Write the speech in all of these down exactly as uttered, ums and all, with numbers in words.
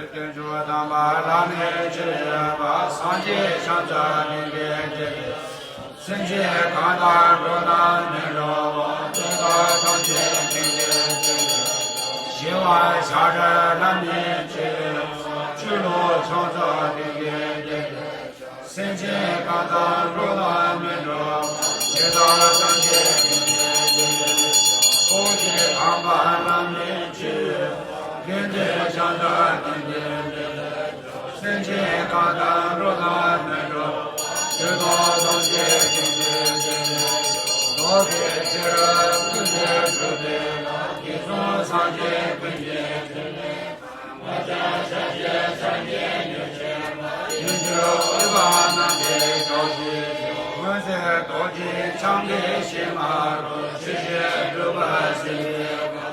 བསྟན་བཅོས་དམ་པ་བླ་མའི་ཆོས་པ། སངས་རྒྱས་ཤཱཀྱ་ཐུབ་པའི་སྤྱན་རས་གཟིགས། སེམས་ཅན་གང་དག་འགྲོ་དང་མི་འགྲོ་བར། འདོད་པ་ཐམས་ཅད་ཀུན་གྱི་རྗེ་ཡི་ཞི་བ་ཞབས་ར་བླ་མའི་ཆོས། ཆོས་ཀླུ་ཕྱག་འཚལ་ཐུབ་པའི་སྤྱན་རས་གཟིགས། སེམས་ཅན་གང་དག་འགྲོ་དང་མི་འགྲོ། ཇི་ལྟར་སངས་རྒྱས་ཀུན་གྱི་རྗེ། རྡོ་རྗེ་དམ་པ་བླ་མའི་ཆོས། དགེ་འདུན་ཤཱཀྱ་ཐུབ་པའི་སྤྱན་རས་གཟིགས། སེམས་ཅན་གང་དག་འགྲོ་དང་མི་འགྲོ། ཇི་ལྟར་སངས་རྒྱས་ཀུན་གྱི་རྗེ། རྡོ་རྗེ་ཤེས་རབ་ཀུན་གྱི་གྲུབ་པའི་ལྷ། དགེ་སློང་སངས་རྒྱས་ཀུན་གྱི་ཕྲིན་ལས། ཕར་ཕྱིན་སངས་རྒྱས་སངས་རྒྱས་མྱུར་བྱེད་མ། ཡུལ་གྱི་དབུས་པ་རྣམས་ཀྱི་མཆོག་སྲེད་ཞུ། འོད་ཟེར་རྡོ་རྗེ་འཆང་གི་ཞལ་མ་དྲོ། ཆོས་བཤད་སྒྲུབ་པ་སེམས་བསྐྱེད་པ།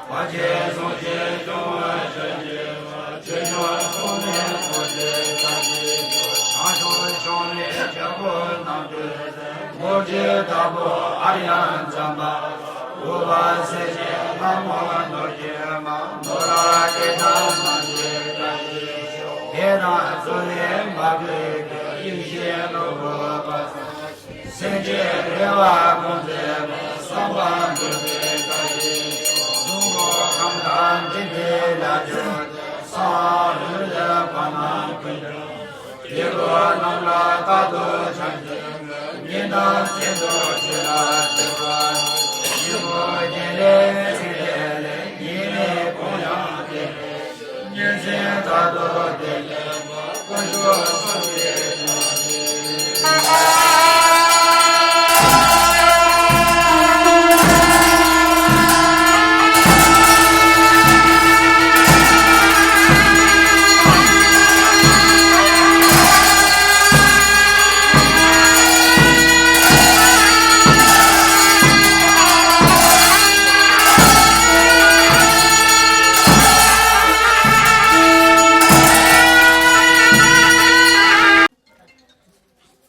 བར་ཆད་སྲུང་ཞིང་སྐྱོང་བར་བྱེད་ཅིང་། ཆོས་སྐྱོང་སྲུང་མའི་གོ་འཕང་ཐོབ་ཅིང་། བྱང་ཆུབ་ཕྱོགས་ནས་རྒྱལ་པོ་རྣམས་ཀྱི། རྡོ་རྗེ་དྭགས་པོ་ཨཱརྱ་ཛམ་བྷ། འུག་པ་སེར་ཆེན་ལྷ་མོ་རྡོ་རྗེ་མ། ནོར་ལྷ་གྲི་ཐོགས་རྣམས་ཀྱི་བཀྲ་ཤིས་ཤོག། བདེ་དང་འཚོ་བའི་འབབ་སྟེགས་ཀྱི། ཡེ་ཤེས་ནོར་བུ་དཔག་བསམ། སེམས་ཅན་བདེ་བ་ཀུན་སྩལ་བ། བསམ་པ་འགྲུབ་པའི་བཀྲ་ཤིས་ཤོག། གཟུགས་སྐུ་ཁམས་དྭངས་སྤྲིན་བདེ་ལ་སྤྱོད། གསང་བ་འོད་ལྡན་ཕ་མ་ཀུན་ཀྱང་། དེ་ཀུན་རྣམས་ལ་རྟག་ཏུ་བྱམས་བརྩེ་གི། ཉེས་དང་བཅས་ཏོ་ཆོས་ལ་སྤྱོད་པ་ཡིས། ཉིན་གུང་ཉིན་ལས་ཚིག་ལས་ལས། ཉིན་མེད་དགོང་ཡང་དེ་ཉིན་མཚན་རྟག་ཏུ་བདེ་ལེགས་པ། དཀོན་མཆོག་གསུམ་གྱི་སྤྱན་རས་གཟིགས།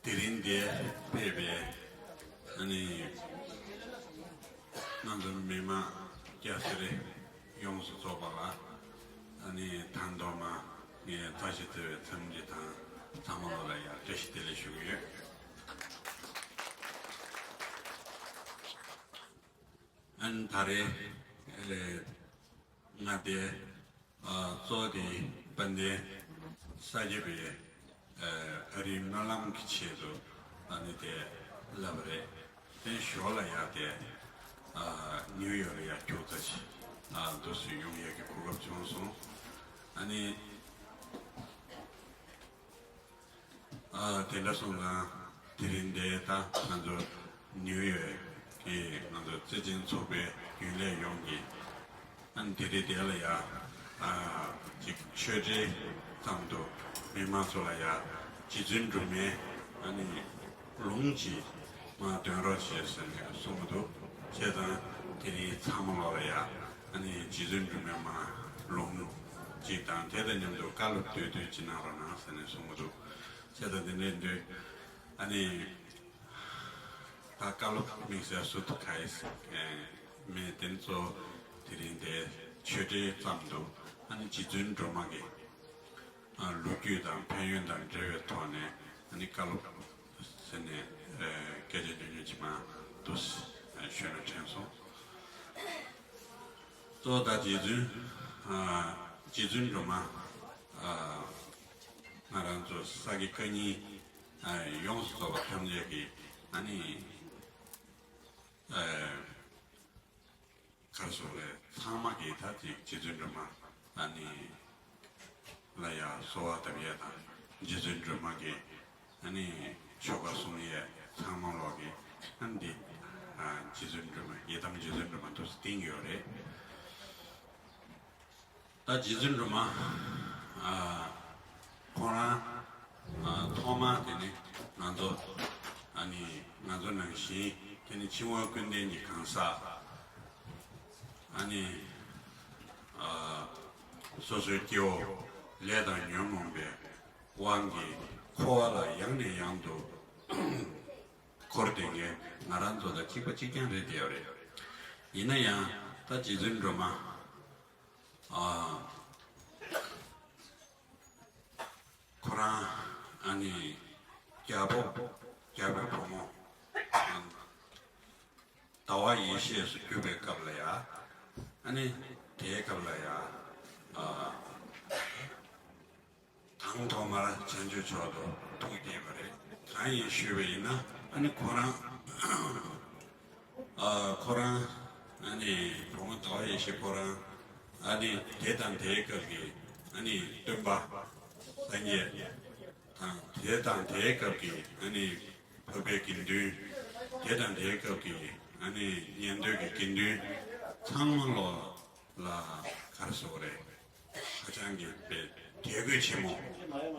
དེ་རིང་འདིར་ཕེབས་པའི་ཨ་ནི་ང་ཚོ་མི་མང་སྐྱ་སེར་ཡོངས་སུ་རྫོགས་པ་ལ། ཨ་ནི་ད་དུང་མ་ངས་བཀྲ་ཤིས་བདེ་ལེགས་འཚམས་འདྲི་དང་ཚང་མ་ལོ་ལ་ཡང་བཀྲ་ཤིས་བདེ་ལེགས་ཞུ་གི་ཡོད། ཨ་ནི་ད་རེས་ཨེ་ང་དེ་ཨ་གཙོ་བོ་དེ་དཔལ་ལྡན་ས་སྐྱ་པའི་ཨ་རིའི་སྨོན་ལམ་གྱི་ཆེད་དུ་ཨ་ནི་དེ་ལབ་པ་རེད། དེ་ཞོར་ལ་ཡང་དེ་ཨ་ནིའུ་ཡོག་ལ་ཡང་ཁྱུག་ཙམ་ཞིག་ཨ་འདུག་སེ་ཡོང་ཡག་གི་གོ་སྐབས་བྱུང་སོང་། ཨ་ནི། ཨ་དེ་འདྲ་སོང་ཙང་དེ་རིང་འདིར་ད་ང་ཚོ་ནིའུ་ཡོག་གི་ང་ཚོ་བརྩེ་ཆེན་ཚོགས་པའི་རྒྱུན་ལས་ཡོངས་ཀྱིས་ཨ་ནི་དེ་རིང་འདིར་ལ་ཡ་ཨ་ཅིག་ཆོས་འབྲེལ་ཙམ་དུ་མི་མང་ཚོ་ལ་ཡ་རྗེ་བཙུན་སྒྲོལ་མའི་ཨ་ནི་ལུང་ཅིག་མར་འདོན་རོགས་བྱེད་ཟེར་ནས་གསུངས་འདུག་བྱས་ཙང་དེ་རིང་ཚང་མ་ལོ་ལ་ཡ་ཨ་ནི་རྗེ་བཙུན་སྒྲོལ་མའི་མར་ལུང་ཅིག་དང་དེ་དང་མཉམ་དུ་བཀའ་སློབ་བསྡུས་བསྡུས་ཅིག་གནང་རོགས་གནང་ཟེར་ནས་གསུངས་འདུག་བྱས་ཙང་དེ་འདྲའི་འདུག་ཨ་ནི་ད་བཀའ་སློབ་དམིགས་བསལ་སུ་ཐུག་ག་ཡིས་མེད། དེ་ཚོ་དེ་རིང་འདིར་ཆོས་འབྲེལ་ཙམ་དུ་ཨ་ནི་རྗེ་བཙུན་སྒྲོལ་མ་གི་ལོ་རྒྱུས་དང་ཕན་ཡོན་དང་འབྲེལ་བའི་ཐོག་ནས་ཨ་ནི་བཀའ་སློབ་ཟེར་ནས་སྐད་ཆ་ཉུང་ཉུང་ཅིག་མར་འདུག་ཞུས་ན་དྲན་སོང་། གཙོ་བོ་ད་རྗེ་བཙུན་རྗེ་བཙུན་སྒྲོལ་མ་ང་རང་ཚོ་ས་དགེ་བཀའ་རྙིང་ཡོངས་སུ་རྫོགས་པ་ཐམས་ཅད་ཀྱི་ཨ་ནི། གར་སོང་ལས་ཚང་མ་གིས་ད་ཅིག་རྗེ་བཙུན་སྒྲོལ་མ་ཨ་ནི་ལ་ཡ་གསོལ་བ་བཏབ་ཡས་དང་རྗེ་བཙུན་སྒྲོལ་མ་གི་ཨ་ནི་ཆོ་ག་གསུང་ཡས་ཚང་མ་ལོག་གི་ཨ་ནི་འདི་ རྗེ་བཙུན་སྒྲོལ་མ། ཡི་དམ་རྗེ་བཙུན་སྒྲོལ་མ་འདུག་སེ་བསྟེན་གྱི་ཡོད་རེད། ད་རྗེ་བཙུན་སྒྲོལ་མ་ཨ་ཁོང་རང་ཨ་ཐོག་མ་དེ་ནི་ང་ཚོ་ཨ་ནི་ང་ཚོ་ནང་བཞིན་དེ་ནི་འཆིང་བ་ཀུན་ལྡན་གྱི་གང་ཟག་ཨ་ནི་ཨ་སོ་སོའི་སྐྱེ་བོ་ལས་དང་ཉོན་མོངས་པའི་དབང་གིས་འཁོར་བ་ལ་ཡང་ནས་ཡང་དུ་འཁོར་བསྡད་མཁན་ང་རང་ཚོ་དང་གཅིག་པ་གཅིག་རྐྱང་རེད་བསྡད་ཡོད་རེད། ཡིན་ན་ཡང་ད་རྗེ་བཙུན་སྒྲོལ་མ་ཨ་ཁོ་རང་ཨ་ནི་རྒྱལ་པོ་རྒྱལ་པོའི་བུ་མོ་ཨ་ཟླ་བ་ཡེ་ཤེས་སུ་གྱུར་པའི་སྐབས་ལ་ཡ། ཨ་ནི་དེའི་སྐབས་ལ་ཡ་ཨ་དང་ཐོག་མར་བྱང་ཆུབ་མཆོག་ཏུ་ཐུགས་བསྐྱེད་པ་རེད། གང་ཡིན་ཞུས་པ་ཡིན་ན་ཨ་ནི་ཁོ་རང་ཨ་ཁོ་རང་ཨ་ནི་བུ་མོ་ཟླ་བ་ཡེ་ཤེས་ཁོ་རང་ཨ་ནི་དེ་དང་དེའི་སྐབས་ཀྱི་ཨ་ནི་སྟོན་པ་སངས་རྒྱས་དང་དེ་དང་དེའི་སྐབས་ཀྱི་ཨ་ནི་འཕགས་པའི་དགེ་འདུན། དེ་དང་དེའི་སྐབས་ཀྱི་ཨ་ནི་ཉན་ཐོས་ཀྱི་དགེ་འདུན་ཚང་མ་ལོ་ལ་ག་རེ་ཟེར་དགོས་རེད། ཧ་ཅང་གི་དཔེ་དད་གུས་ཆེན་མོ།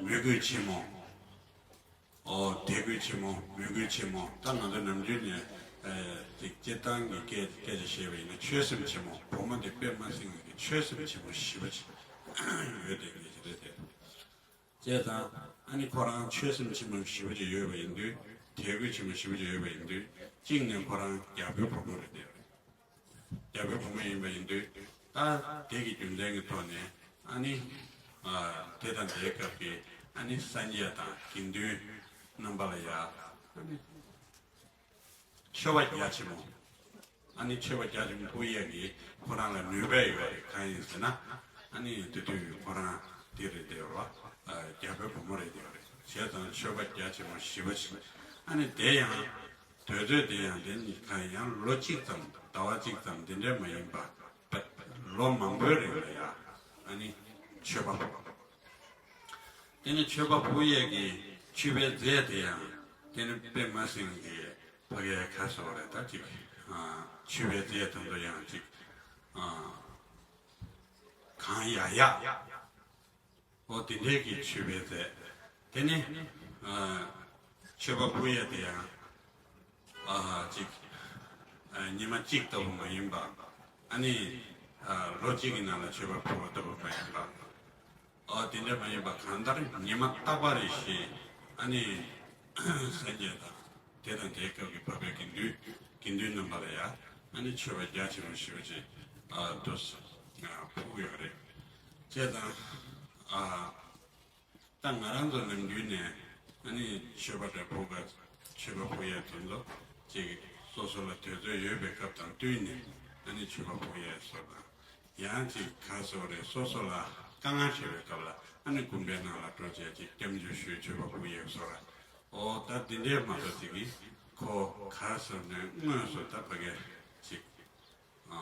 མོས་གུས་ཆེན་མོ། ཨོ་དད་གུས་ཆེན་མོ། མོས་གུས་ཆེན་མོ། ད་ང་ཚོ་ནམ་རྒྱུན་ནས་ཨ་ཅིག་སྤྱིར་བཏང་གི་སྐད་སྐད་ཆ་བཤད་པ་ཡིན་ན་ཆོས་སེམས་ཆེན་མོ། བུ་མོ་འདི་དཔེ་མ་སྲིད་པའི་ཆོས་སེམས་ཆེན་མོ་ཞེ་པོ་ཅིག་ཡོད་དེ་གལ་ཆེ་རེད་དེ། བྱས་ཙང་ཨ་ནི་ཁོ་རང་ཆོས་སེམས་ཆེན་མོ་ཞེ་པོ་ཅིག་ཡོད་པ་ཡིན་དུས། དད་གུས་ཆེན་མོ་ཞེ་པོ་ཅིག་ཡོད་པ་ཡིན་དུས། གཅིག་ནས་ཁོ་རང་རྒྱལ་པོའི་བུ་མོ་རེད་དེ། རྒྱལ་པོའི་བུ་མོ་ཡིན་པ་ཡིན་དུས། ད་དེ་གི་རྒྱུ་མཚན་གྱི་ཐོག་ནས་ཨ་ནི་ཨ་དེ་དང་དེའི་སྐབས་ཀྱི་ཨ་ནི་སངས་རྒྱས་དང་དགེ་འདུན་རྣམ་པ་ལ་ཡ་ཨ་ནི་མཆོད་པ་རྒྱ་ཆེན་མོ། ཨ་ནི་མཆོད་པ་རྒྱ་ཆེན་པོ་ཕུལ་ཡས་ཀྱི་ཁོ་རང་ལ་ནུས་པ་ཡོད་རེད། གང་ཡིན་ཟེར་ན་ཨ་ནི་དེ་དུས་ཁོ་རང་དེ་རེད་དེ་རོ། རྒྱལ་པོའི་བུ་མོ་རེད་དེ་རེད། བྱས་ཙང་མཆོད་པ་རྒྱ་ཆེན་མོ་ཞེ་པོ་ཞིག་ཨ་ནི་དེ་ཡང་དུས་ཚོད་དེ་ཡང་དེ་ནི་གང་ཡང་ལོ་གཅིག་ཙམ་ཟླ་བ་གཅིག་ཙམ་དེ་འདྲ་མ་ཡིན་པ། ལོ་མང་པོའི་རིང་ལ་ཡ་ཨ་ནི་མཆོད་པ། དེ་ནི་མཆོད་པ་ཕུལ་ཡས་ཀྱི་མཆོད་པའི་རྫས་དེ་ཡང་དེ་ནི་དཔེ་མ་སྲིད་ཀྱི་ཕ་གིའི་ཁ་སོ་རེད། ད་ཅིག་མཆོད་པའི་རྫས་དེ་ཚོ་ཡང་ཅིག་གང་ཡག་ཡག་འོ་དེ་འདྲའི་གི་མཆོད་པའི་རྫས། དེ་ནི་མཆོད་པ་ཕུལ་ཡས་དེ་ཡང་ཨ་ཅིག་ཉི་མ་གཅིག་ལྟ་བུ་མ་ཡིན་པ། ཨ་ནི་ལོ་གཅིག་གི་ནང་ལ་མཆོད་པ་ཕུལ་བ་ལྟ་བུ་མ་ཡིན་པ། ཨ་དེ་འདྲ་མ་ཡིན་པ་གང་ལྟར་ཉི་མ་རྟག་པ་རེ་བཞིན་ཨ་ནི་སངས་རྒྱས་དང་དེ་དང་དེའི་སྐབས་ཀྱི་འཕགས་པའི་དགེ་འདུན་དགེ་འདུན་རྣམ་པ་ལ་ཡ་ཨ་ནི་མཆོད་པ་རྒྱ་ཆེན་པོ་ཞེ་པོ་ཅིག་ཨ་དུ་ཕུལ་གྱི་ཡོད་རེད། བྱས་ཙང་ཨ་ད་ང་རང་ཚོ་ནམ་རྒྱུན་ནས་ཨ་ནི་མཆོད་པ་འདྲ་ཕུལ་ག་མཆོད་པ་ཕུལ་ཡས་དེ་ཚོ་ཅིག་སོ་སོ་ལ་དུས་ཚོད་ཡོད་པའི་སྐབས་དང་བསྟུན་ནས་ཨ་ནི་མཆོད་པ་ཕུལ་ཡས་སོགས་དང་། ཡང་ཅིག་ག་སོགས་རེད། སོ་སོ་ལ་དཀའ་ངལ་འཕྲད་པའི་སྐབས་ལ་ཨ་ནི་དགོན་པའི་ནང་ལ་འགྲོ་བྱས་ཅིག་སྐྱབས་འཇུག་ཞུས་མཆོད་པ་ཕུལ་ཡས་སོགས་ར། ཨོ་ད་འདི་འདྲའི་མ་གཏོགས་ཅིག་གིས་ཁོ་ག་སོགས་ནས་དངོས་སུ་ད་ཕ་གིར་ཅིག་ཨ་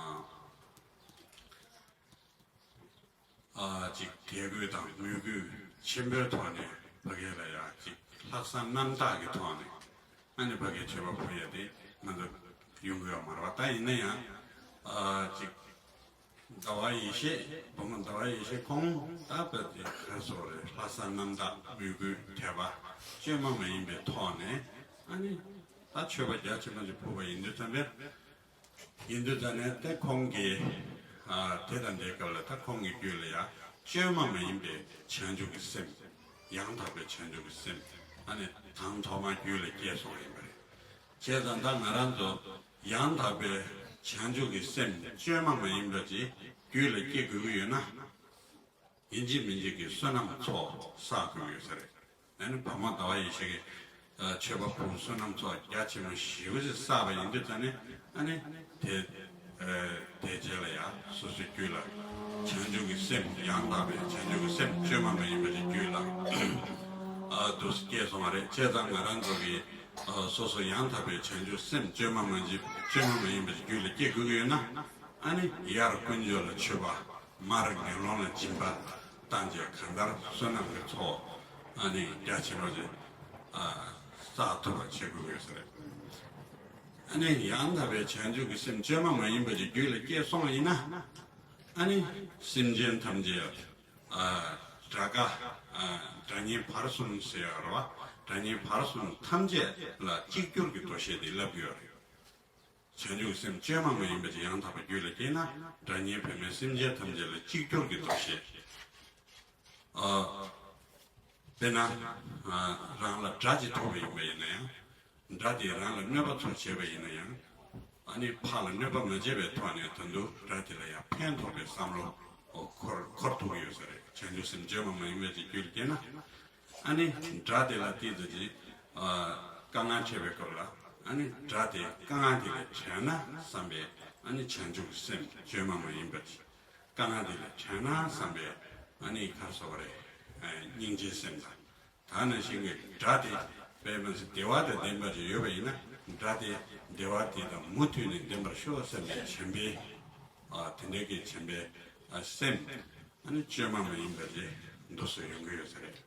ཨ་ཅིག་དད་གུས་དང་མོས་གུས་ཆེན་པོའི་ཐོག་ནས་ཕ་གི་ལ་ཡང་ཅིག་ལྷག་བསམ་རྣམ་དག་གི་ཐོག་ནས་ཨ་ནི་ཕ་གིར་མཆོད་པ་ཕུལ་ཡ་དེ་ང་ཚོ་ཡོང་གི་ཡོད་མ་རེད་པ། ད་ཡིན་ན་ཡང་ཨ་ཅིག་ཟླ་བ་ཡེ་ཤེས་བུ་མོ་ཟླ་བ་ཡེ་ཤེས་ཁོང་ད་བོད་དེ་ག་སོགས་རེད། ལྷག་བསམ་རྣམ་དག་མོས་གུས་དད་པ་བཅོས་མ་མ་ཡིན་པའི་ཐོག་ནས་ཨ་ནི་ད་མཆོད་པ་རྒྱ་ཆེན་པོ་ཅིག་ཕུལ་བ་ཡིན་དུས་ཙམ་པས། ཡིན་དུས་ཙམ་ནས་ད་ཁོང་གིས་ཨ་དེ་དང་དེའི་སྐབས་ལ་ད་ཁོང་གི་རྒྱུད་ལ་ཡང་བཅོས་མ་མ་ཡིན་པའི་བྱང་ཆུབ་ཀྱི་སེམས། ཡང་དག་པའི་བྱང་ཆུབ་ཀྱི་སེམས་ཨ་ནི་དང་ཐོག་མར་རྒྱུད་ལ་སྐྱེས་སོང་བ་ཡིན་པ་རེད། བྱས་ཙང་ད་ང་རང་ཚོ་ཡང་དག་པའི་བྱང་ཆུབ་ཀྱི་སེམས་བཅོས་མ་མ་ཡིན་པ་ཅིག་རྒྱུད་ལ་སྐྱེ་དགོས་ཀྱི་ཡོད་ན། ཡིན་གཅིག་མིན་གཅིག་གི་བསོད་ནམས་ཚོགས་བསགས་དགོས་ཡོད་ས་རེད། ཨ་ནི་བ་མོ་ཟླ་བ་ཡེ་ཤེས་ཀྱིས་ཨ་མཆོད་པ་ཕུལ་བསོད་ནམས་ཚོགས་རྒྱ་ཆེན་པོ་ཞེ་པོ་ཅིག་བསགས་པ་ཡིན་དུས་ཙམ་ནས་ཨ་ནི་དེ་ཨ་དེ་རྗེས་ལ་ཡང་སོ་སོའི་རྒྱུད་ལ་བྱང་ཆུབ་ཀྱི་སེམས། ཡང་དག་པའི་བྱང་ཆུབ་ཀྱི་སེམས་བཅོས་མ་མ་ཡིན་པ་ཅིག་རྒྱུད་ལ་ཨ་དུ་སྐྱེས་སོང་བ་རེད། བྱས་ཙང་ང་རང་ཚོ་གིས་ཨ་སོ་སོ་ཡང་དག་པའི་བྱང་ཆུབ་སེམས་བཅོས་མ་མ་ཅིག་བཅོས་མ་མ་ཡིན་པ་ཅིག་རྒྱུད་ལ་སྐྱེ་དགོས་ཀྱི་ཡོད་ན། ཨ་ནི་ཡར་དཀོན་མཆོག་ལ་མཆོད་པ། མར་དགེ་སློང་ལ་སྦྱིན་པ་བཏང་བྱས་གང་ལྟར་བསོད་ནམས་ཀྱི་ཚོགས་ཨ་ནི་རྒྱ་ཆེན་པོ་ཅིག་ཨ་བསགས་ཐུབ་པ་བྱེད་དགོས་ཀྱི་ཡོད་ས་རེད། ཨ་ནི་ཡང་དག་པའི་བྱང་ཆུབ་ཀྱི་སེམས་བཅོས་མ་མ་ཡིན་པ་ཅིག་རྒྱུད་ལ་སྐྱེས་སོང་བ་ཡིན་ན། ཨ་ནི་སེམས་ཅན་ཐམས་ཅད། ཨ། དགྲ་དགའ། ཨ། དགྲ་གཉེན་བར་གསུམ་ཟེར་ཡོད་རེད་བ། དགྲ་གཉེན་བར་གསུམ་ཐམས་ཅད་ལ་གཅིག་གྱུར་གྱི་འདུ་ཤེས་དེ་བསླབ་ཀྱི་ཡོད་རེད། བྱང་ཆུབ་སེམས་བཅོས་མ་མ་ཡིན་པ་ཅིག་ཡང་དག་པ་རྒྱུད་ལ་སྐྱེས་ན། དགྲ་གཉེན་བུད་མེད་སེམས་ཅན་ཐམས་ཅད་ལ་གཅིག་གྱུར་གྱི་འདུ་ཤེས། ཨ། དཔེར་ན། ཨ། རང་ལ་དགྲ་ཅིག་ཐུག་པ་ཡིན་པ་ཡིན་ན་ཡང་། དགྲ་དེས་རང་ལ་གནོད་པ་ཚུར་བྱས་པ་ཡིན་ན་ཡང་། ཨ་ནི་ཕར་ལ་གནོད་པ་མ་བྱས་པའི་ཐོག་ནས་ད་དུང་དགྲ་དེ་ལ་ཡང་ཕན་ཐོགས་པའི་བསམ་བློ་འཁོར་འཁོར་ཐུབ་ཀྱི་ཡོད་ས་རེད། བྱང་ཆུབ་སེམས་བཅོས་མ་མ་ཡིན་པ་ཅིག་རྒྱུད་ལ་སྐྱེས་ན། ཨ་ནི་དགྲ་དེ་ལ་ཏོག་ཙམ་ཅིག། ཨ། དཀའ་ངལ་འཕྲད་པའི་སྐབས་ལ། ཨ་ནི་དགྲ་དེ་དཀའ་ངལ་དེ་ལས་བྲལ་ན་བསམ་པའི། ཨ་ནི་བྱང་ཆུབ་སེམས་བཅོས་མ་མ་ཡིན་པ་ཅིག། དཀའ་ངལ་དེ་ལས་བྲལ་ན་བསམ་པའི། ཨ་ནི་ག་རེ་ཟེར་དགོས་རེད། ཨ། སྙིང་རྗེའི་སེམས་དང་། ད་ནང་བཞིན་གྱི་དགྲ་དེ་དཔེ་མ་སྲིད་བདེ་བ་དང་ལྡན་པ་ཅིག་ཡོད་པ་ཡིན་ན། དགྲ་དེ་བདེ་བ་དེ་དང་མུ་མཐུད་ནས་ལྡན་པར་ཤོག་བསམ་པའི་བྱམས་པའི། ཨ། དེ་འདྲའི་གི་བྱམས་པའི། ཨ། སེམས། ཨ་ནི་བཅོས་མ་མ་ཡིན་པ་དེ་འདུག་སེ་ཡོང་གི་ཡོད་ས་རེད།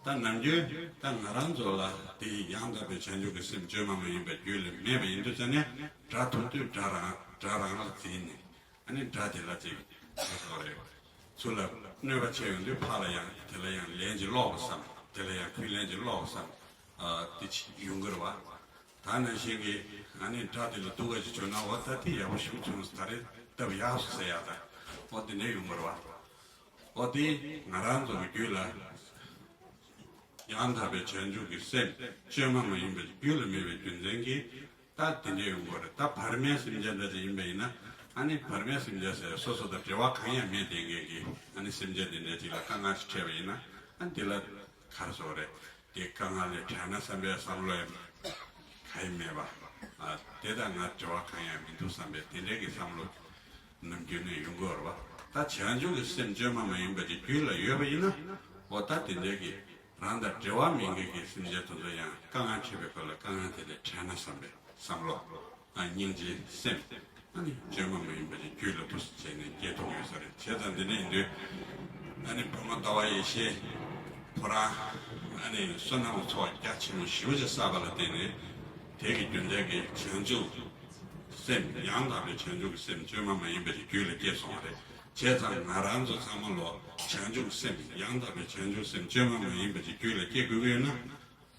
ད་ནམ་རྒྱུན་ད་ང་རང་ཚོ་ལ་དེ་ཡང་དག་པའི་བྱང་ཆུབ་ཀྱི་སེམས་བཅོས་མ་མ་ཡིན་པ་རྒྱུད་ལ་མེད་པ་ཡིན་དུས་ཙ་ནས། དགྲ་ཐུག་དུས་དགྲ་རང་དགྲ་རང་ལ་འཛིན་ནས། ཨ་ནི་དགྲ་དེ་ལ་ཅིག་ཟེར་བ་རེད། ཚུར་ལ་གནོད་པ་བྱས་ཡོང་དུས་ཕར་ལ་ཡང་དེ་ལ་ཡང་ལན་ཅིག་སློག་པ་བསམ། དེ་ལ་ཡང་ཁུར་ལན་ཅིག་སློག་པ་བསམ། ཨ། དེ་ཅིག་ཡོང་གི་རེད་བ། ད་ནང་བཞིན་གྱི། ཨ་ནི་དགྲ་དེ་ལ་སྡུག་ག་ཅིག་བྱུང་ན། འོ་ད་དེ་ཡག་པོ་ཞིག་བྱུང་སོང་། ད་རེས་སྟབས་ཡག་སོང་ཟེར་ཡག་དང་། འོ་དེ་འདྲ་ཡོང་གི་རེད་བ། འོ་དེ་ང་རང་ཚོ་གི་རྒྱུད་ལ་ཡང་དག་པའི་བྱང་ཆུབ་ཀྱི་སེམས་བཅོས་མ་མ་ཡིན་པ་རྒྱུད་ལ་མེད་པའི་རྒྱུ་མཚན་གྱིས། ད་དེ་འདྲ་ཡོང་གི་རེད། ད་བར་མའི་སེམས་ཅན་འདྲ་ཅིག་ཡིན་པ་ཡིན་ན། ཨ་ནི་བར་མའི་སེམས་ཅན་ཟེར་སོ་སོ་དང་འབྲེལ་བ་གང་ཡང་མེད་བསྡད་མཁན་གྱི། ཨ་ནི་སེམས་ཅན་དེ་འདྲ་ཅིག་ལ་དཀའ་ངལ་ཞིག་འཕྲད་པ་ཡིན་ན། ཨ་ནི་དེ་ལ་ག་རེ་ཟེར་དགོས་རེད། དེ་དཀའ་ངལ་ལས་བྲལ་ན་བསམ་པའི་བསམ་བློ་ཡང་གང་ཡང་མེད་པ། ཨ། དེ་དང་ང་འབྲེལ་བ་གང་ཡང་མི་འདུག་བསམ་པའི་དེ་འདྲའི་གི་བསམ་བློ་ནམ་རྒྱུན་ནས་ཡོང་གི་ཡོད་རེད་བ། ད་བྱང་ཆུབ་ཀྱི་སེམས་བཅོས་མ་མ་ཡིན་པ་ཅིག་རྒྱུད་ལ་ཡོད་པ་ཡིན་ན། འོ་ད་དེ་འདྲའི་གི་རང་དང་འབྲེལ་བ་མེད་མཁན་གྱི་སེམས་ཅན་དེ་ཚོ་ཡང་དཀའ་ངལ་འཕྲད་པའི་སྐབས་ལ་དཀའ་ངལ་དེ་ལས་བྲལ་ན་བསམ་པའི་བསམ་བློ། ཨ། སྙིང་རྗེའི་སེམས། ཨ་ནི་བཅོས་མ་མ་ཡིན་པ་ཅིག་རྒྱུད་ལ་འདུག་སེ་བྱས་ནས་སྐྱེ་ཐུབ་ཡོད་ས་རེད། བྱས་ཙང་འདི་འདྲ་ཡིན་དུས། ཨ་ནི་བུ་མོ་ཟླ་བ་ཡེ་ཤེས་ཁོ་རང་། ཨ་ནི་བསོད་ནམས་ཚོགས་རྒྱ་ཆེན་པོ་ཞེ་པོ་ཅིག་བསགས་པ་ལ་བརྟེན་ནས། དེ་གི་རྒྱུ་མཚན་གྱིས་བྱང་ཆུབ་སེམས། ཡང་དག་པའི་བྱང་ཆུབ་ཀྱི་སེམས་བཅོས་མ་མ་ཡིན་པ་ཅིག་རྒྱུད་ལ་སྐྱེས་སོང་བ་རེད། བྱས་ཙང་ང་རང་ཚོ་ཚང་མ་ལོ་བྱང་ཆུབ་སེམས། ཡང་དག་པའི་བྱང་ཆུབ་སེམས་བཅོས་མ་མ་ཡིན་པ་ཅིག་རྒྱུད་ལ་སྐྱེ་དགོས་ཀྱི་ཡོད་ན།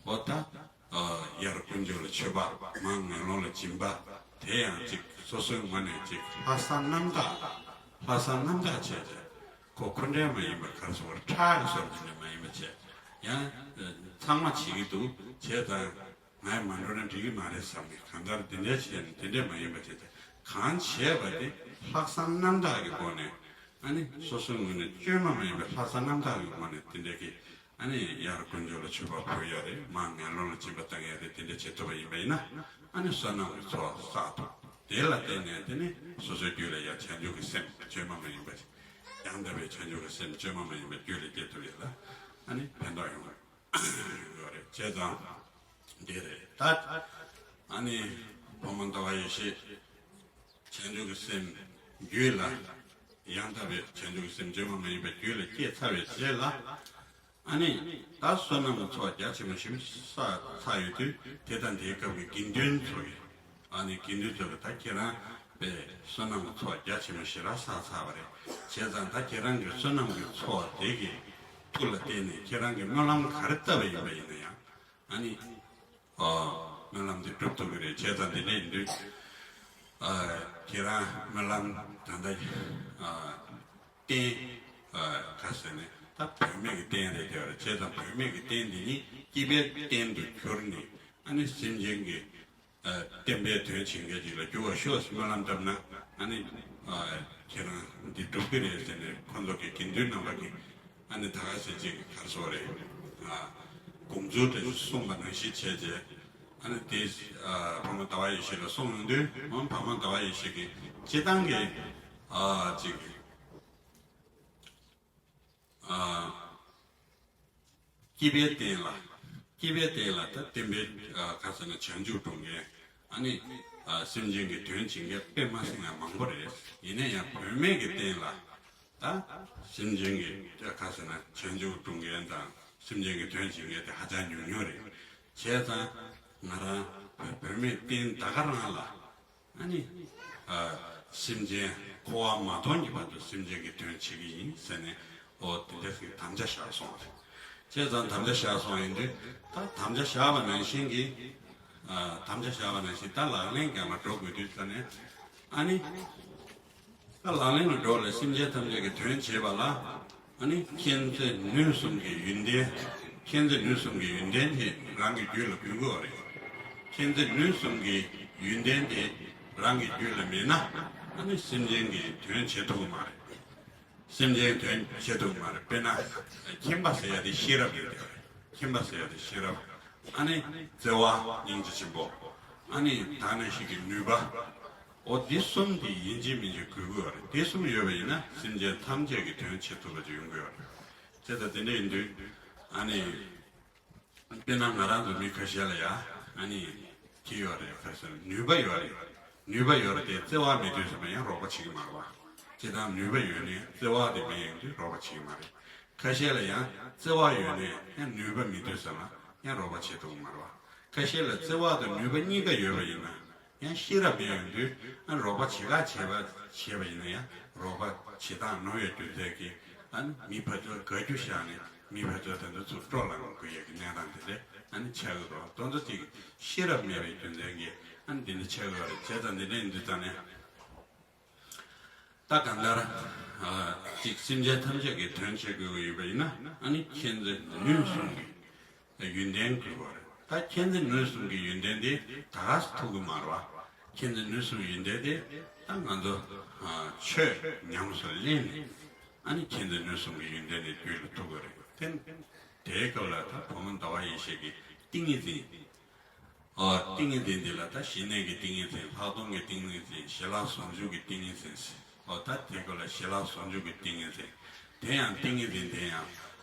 འོ་ད། ཨ། ཡར་དཀོན་མཆོག་ལ་མཆོད་པ། མར་ངན་སློང་ལ་སྦྱིན་པ། དེ་ཡང་ཅིག་སོ་སོའི་ངོས་ནས་ཅིག་ལྷག་བསམ་རྣམ་དག། ལྷག་བསམ་རྣམ་དག་བྱས་ཏེ། ཁོ་ཁོ་འདྲ་མ་ཡིན་པར། ག་རེ་ཟེར་དགོས་རེད། ཁྲག་གི་བཟོ་འདྲ་མ་ཡིན་པ་བྱས། ཡང་ཚང་མ་བྱེད་ཀྱི་འདུག། བྱས་ཙང་ང་མ་འགྲོ་ན་འགྲིག་གི་མ་རེད་བསམ་ནས། གང་ལྟར་འདི་འདྲ་བྱས་ནས། དེ་འདྲ་མ་ཡིན་པ་བྱས་ཏེ། གང་བྱས་པ་དེ་ལྷག་བསམ་རྣམ་དག་གི་སྒོ་ནས། ཨ་ནི་སོ་སོའི་ངོས་ནས་བཅོས་མ་མ་ཡིན་པའི་ལྷག་བསམ་རྣམ་དག་གི་སྒོ་ནས་དེ་འདྲ་གི། ཨ་ནི་ཡར་དཀོན་མཆོག་ལ་མཆོད་པ་ཕུལ་ཡ་རེད། མར་ངན་སློང་ལ་སྦྱིན་པ་བཏང་ཡ་རེད། དེ་འདྲ་བྱེད་ཐུབ་པ་ཡིན་པ་ཡིན་ན། ཨ་ནི་བསོད་ནམས་ཀྱི་ཚོགས་བསགས་ཐུབ། དེ་ལ་བརྟེན་ནས་དེ་ནི་སོ་སོའི་རྒྱུད་ལ་ཡང་བྱང་ཆུབ་ཀྱི་སེམས་བཅོས་མ་མ་ཡིན་པ་ཞིག། ཡང་དག་པའི་བྱང་ཆུབ་ཀྱི་སེམས་བཅོས་མ་མ་ཡིན་པ་རྒྱུད་ལ་སྐྱེ་ཐུབ་ཡ་ལ། ཨ་ནི་ཕན་ཐོགས་ཡོང་གི་རེད། བྱས་ཙང་འདི་རེད་ད། ཨ་ནི་བུ་མོ་ཟླ་བ་ཡེ་ཤེས། བྱང་ཆུབ་ཀྱི་སེམས་རྒྱུད་ལ། ཡང་དག་པའི་བྱང་ཆུབ་ཀྱི་སེམས་བཅོས་མ་མ་ཡིན་པ་རྒྱུད་ལ་སྐྱེས་ཚར་བའི་རྗེས་ལ། ཨ་ནི་ད་བསོད་ནམས་ཀྱི་ཚོགས་རྒྱ་ཆེན་པོ་ཞེ་པོ་བསགས་ཚར་ཡོད་དུས། དེ་དང་དེའི་སྐབས་ཀྱི་དགེ་འདུན་ཚོ་གིས། ཨ་ནི་དགེ་འདུན་ཚོ་གིས་ད་ཁྱེད་རང་དཔེ་བསོད་ནམས་ཀྱི་ཚོགས་རྒྱ་ཆེན་པོ་ཞེ་དྲག་བསགས་ཚར་བ་རེད། བྱས་ཙང་ད་ཁྱེད་རང་གི་བསོད་ནམས་ཀྱི་ཚོགས་དེ་གི་མཐུ་ལ་བརྟེན་ནས་ཁྱེད་རང་གིས་སྨོན་ལམ་ག་རེ་བཏབ་པ་ཡིན་པ་ཡིན་ན་ཡང་། ཨ་ནི། ཨ། སྨོན་ལམ་དེ་འགྲུབ་ཐུབ་ཀྱི་རེད། བྱས་ཙང་དེ་འདྲ་ཡིན་དུས། ཨ། ཁྱེད་རང་སྨོན་ལམ་ད་ལྟ། ཨ། རྟེན། ཨ། ག་ཟེར་ནས་ད་བུད་མེད་ཀྱི་རྟེན་རེད་བསྡད་པ་རེད། བྱས་ཙང་བུད་མེད་ཀྱི་རྟེན་འདི་ཉིད་སྐྱེས་པའི་རྟེན་དུ་གྱུར་ནས། ཨ་ནི་སེམས་ཅན་གྱི། ཨ། བསྟན་པའི་དོན་བྱེད་མཁན་ཅིག་ལ་འགྱུར་བར་ཤོག་ཟེར་སྨོན་ལམ་བཏབ་ན། ཨ་ནི། ཨ། ཁྱེད་རང་འདི་འགྲུབ་ཀྱི་རེད་ཟེར་ནས་ཁོང་ཚོ་གི་དགེ་འདུན་རྣམ་པ་གིས། ཨ་ནི་ད་ག་ཟེ་ཅིག་ག་རེ་ཟེར་དགོས་རེད། ཨ། དགོངས་ཚུལ་དེ་གསུངས་པ་ནང་བཞིན་བྱས་རྗེས། ཨ་ནི་དེ། ཨ། བུ་མོ་ཟླ་བ་ཡེ་ཤེས་ལ་གསུངས་ཡོང་དུས། འོ། བུ་མོ་ཟླ་བ་ཡེ་ཤེས་ཀྱིས་སྤྱིར་བཏང་གི། ཨ། ཅིག། ཨ། སྐྱེས་པའི་རྟེན་ལ། སྐྱེས་པའི་རྟེན་ལ་ད་བསྟན་པའི། ཨ། ག་ཟེར་ན་བྱང་ཆུབ་སྒྲུབ་མཁན། ཨ་ནི། ཨ། སེམས་ཅན་གྱི་དོན་བྱེད་མཁན་དཔེ་མ་སྲིད་ཡང་མང་པོ་རེད། ཡིན་ན་ཡང་བུད་མེད་ཀྱི་རྟེན་ལ། ད་སེམས་ཅན་གྱི། ག་ཟེར་ན་བྱང་ཆུབ་སྒྲུབ་མཁན་དང་སེམས་ཅན་གྱི་དོན་བྱེད་མཁན་དེ་ཧ་ཅང་ཉུང་ཉུང་རེད། བྱས་ཙང་ང་རང་ བོད་བོད་མིའི་རྟེན་ད་ག་རང་ལ། ཨ་ནི། ཨ། སེམས་ཅན་འཁོར་བ་མ་སྟོངས་ཀྱི་བར་དུ་སེམས་ཅན་གྱི་དོན་བྱེད་ཀྱི་ཡིན་ཟེར་ནས། ཨོ་དེ་འདྲ་ཞིག་དམ་བཅའ་བཞག་སོང་བ་རེད། བྱས་ཙང་དམ་བཅའ་བཞག་སོང་ཡིན་དུས། ད་དམ་བཅའ་བཞག་པ་ནང་བཞིན་གྱི། ཨ། དམ་བཅའ་བཞག་པ་ནང་བཞིན་ད་ལག་ལེན་རྒྱག་མ་འགྲོ་དགོས་དུས་ཙ་ནས། ཨ་ནི། ད་ལག་ལེན་ལ་འགྲོ་ལ་སེམས་ཅན་ཐམས་ཅད་ཀྱི་དོན་བྱེད་པ་ལ། ཨ་ནི་མཁྱེན་བརྩེ་ནུས་གསུམ་གྱི་ཡོན་ཏན། མཁྱེན་བརྩེ་ནུས་གསུམ་གྱི་ཡོན་ཏན་དེ་རང་གི་རྒྱུད་ལ་དགོས་ཀྱི་ཡོད་རེད། མཁྱེན་བརྩེ་ནུས་གསུམ་གྱི་ཡོན་ཏན་དེ་རང་གི་རྒྱུད་ལ་མེད་ན། ཨ་ནི་སེམས་ཅན་གྱི་དོན་བྱེད་ཐུབ་ཀྱི་མ་རེད། སེམས་ཅན་དོན་བྱེད་ཐུབ་ཀྱི་མ་རེད། དཔེར་ན། མཁྱེན་པ་ཟེར་ཡ་དེ་ཤེས་རབ་ཡོད་དེ་རེད། མཁྱེན་པ་ཟེར་ཡ་དེ་ཤེས་རབ། ཨ་ནི་བརྩེ་བ་སྙིང་རྗེ་ཆེན་པོ། ཨ་ནི་ད་ནང་བཞིན་གྱི་ནུས་པ། འོ་འདི་གསུམ་དེ་ཡིན་གཅིག་མིན་གཅིག་དགོས་ཀྱི་ཡོད་རེད། དེ་གསུམ་ཡོད་པ་ཡིན་ན་སེམས་ཅན་ཐམས་ཅད་ཀྱི་དོན་བྱེད་ཐུབ་པ་ཅིག་ཡོང་གི་ཡོད་རེད། དེ་ལྟ་དེ་འདྲ་ཡིན་དུས། ཨ་ནི། དཔེར་ན་ང་རང་ཚོ་མི་ཁ་ཤས་ལ་ཡ། ཨ་ནི། དེ་ཡོད་རེད། ཁ་སང་ནུས་པ་ཡོད་རེད། ནུས་པ་ཡོད་རེད་དེ་བརྩེ་བ་མེད་དུས་ཙམ་པ་ཡང་རོགས་པ་བྱེད་ཀྱི་མ་རེད་པ། སྤྱིར་བཏང་ནུས་པ་ཡོད་ནའི་བརྩེ་བ་དེ་མེད་ཡོང་དུས་རོགས་པ་བྱེད་ཀྱི་མ་རེད། ཁ་ཤས་ལ་ཡང་བརྩེ་བ་ཡོད་ནའི་ཡང་ནུས་པ་མེད་དུས་ཙམ་པ་ཡང་རོགས་པ་བྱེད་ཐུབ་ཀྱི་མ་རེད་པ། ཁ་ཤས་ལ་བརྩེ་བ་དང་ནུས་པ་གཉིས་ཀ་ཡོད་པ་ཡིན་ན། ཡང་ཤེས་རབ་མེད་ཡོང་དུས། ཨ། རོགས་པ་བྱེད་ག་བྱེད་པ་བྱེད་པ་ཡིན་ན་ཡང་རོགས་པ་བྱེད་སྟངས་ནོར་བའི་རྒྱུ་མཚན་གྱིས། ཨ་ནི་མི་ཕར་ཚུར་དགའ་རྒྱུ་བཞག་ནས་མི་ཕར་ཚུར་དེ་ཚོ་ཚུར་སྤྲོ་ལངས་དགོས་ཡས་ཀྱི་གནས་སྟངས་དེ་འདྲ། ཨ་ནི་ཆགས་ཀྱི་འདུག་དོན་དུ་ཅིག་ཤེས་རབ་མེད་པའི་རྒྱུ་མཚན་གྱིས། ཨ་ནི་འདི་འདྲ་ཆགས་ཀྱི་ཡོད་རེད། བྱས་ཙང་འདི་འདྲ་ཡིན་དུས་ཙང་ནས། ད་གང་ལྟར། ཨ། ཅིག་སེམས་ཅན་ཐམས་ཅད་ཀྱི་དོན་བྱེད་དགོས་ཀྱི་ཡོད་པ་ཡིན་ན། ཨ་ནི་མཁྱེན་བརྩེ་ནུས་གསུམ་གྱི་ཡོན་ཏན་དགོས་པ་རེད། ད་མཁྱེན་བརྩེ་ནུས་གསུམ་གྱི་ཡོན་ཏན་དེ་ད་ག་སེ་ཐོབ་ཀྱི་མ་རེད་པ། མཁྱེན་བརྩེ་ནུས་གསུམ་ཡོན་ཏན་དེ་ད་ང་ཚོ། ཨ། ཆོས་ཉམས་སུ་ལེན་ནས། ཨ་ནི་མཁྱེན་བརྩེ་ནུས་གསུམ་གྱི་ཡོན་ཏན་དེ་རྒྱུད་ལ་ཐོབ་ཀྱི་རེད། དེ་དེའི་སྐབས་ལ་ད་བུ་མོ་ཟླ་བ་ཡེ་ཤེས་ཀྱི་ཏིང་ངེ་འཛིན། ཨོ། ཏིང་ངེ་འཛིན་འདི་ལ་ད་ཞི་གནས་ཀྱི་ཏིང་ངེ་འཛིན། ལྷག་མཐོང་གི་ཏིང་ངེ་འཛིན། ཞི་ལྷག་ཟུང་འཇུག་གི་ཏིང་ངེ་འཛིན། ཨོ། ད་དེ་སྐོར་ལ་ཞི་ལྷག་ཟུང་འཇུག་གི་ཏིང་ངེ་འཛིན། དེ་ཡང་ཏིང་ངེ་འཛིན་དེ་ཡང་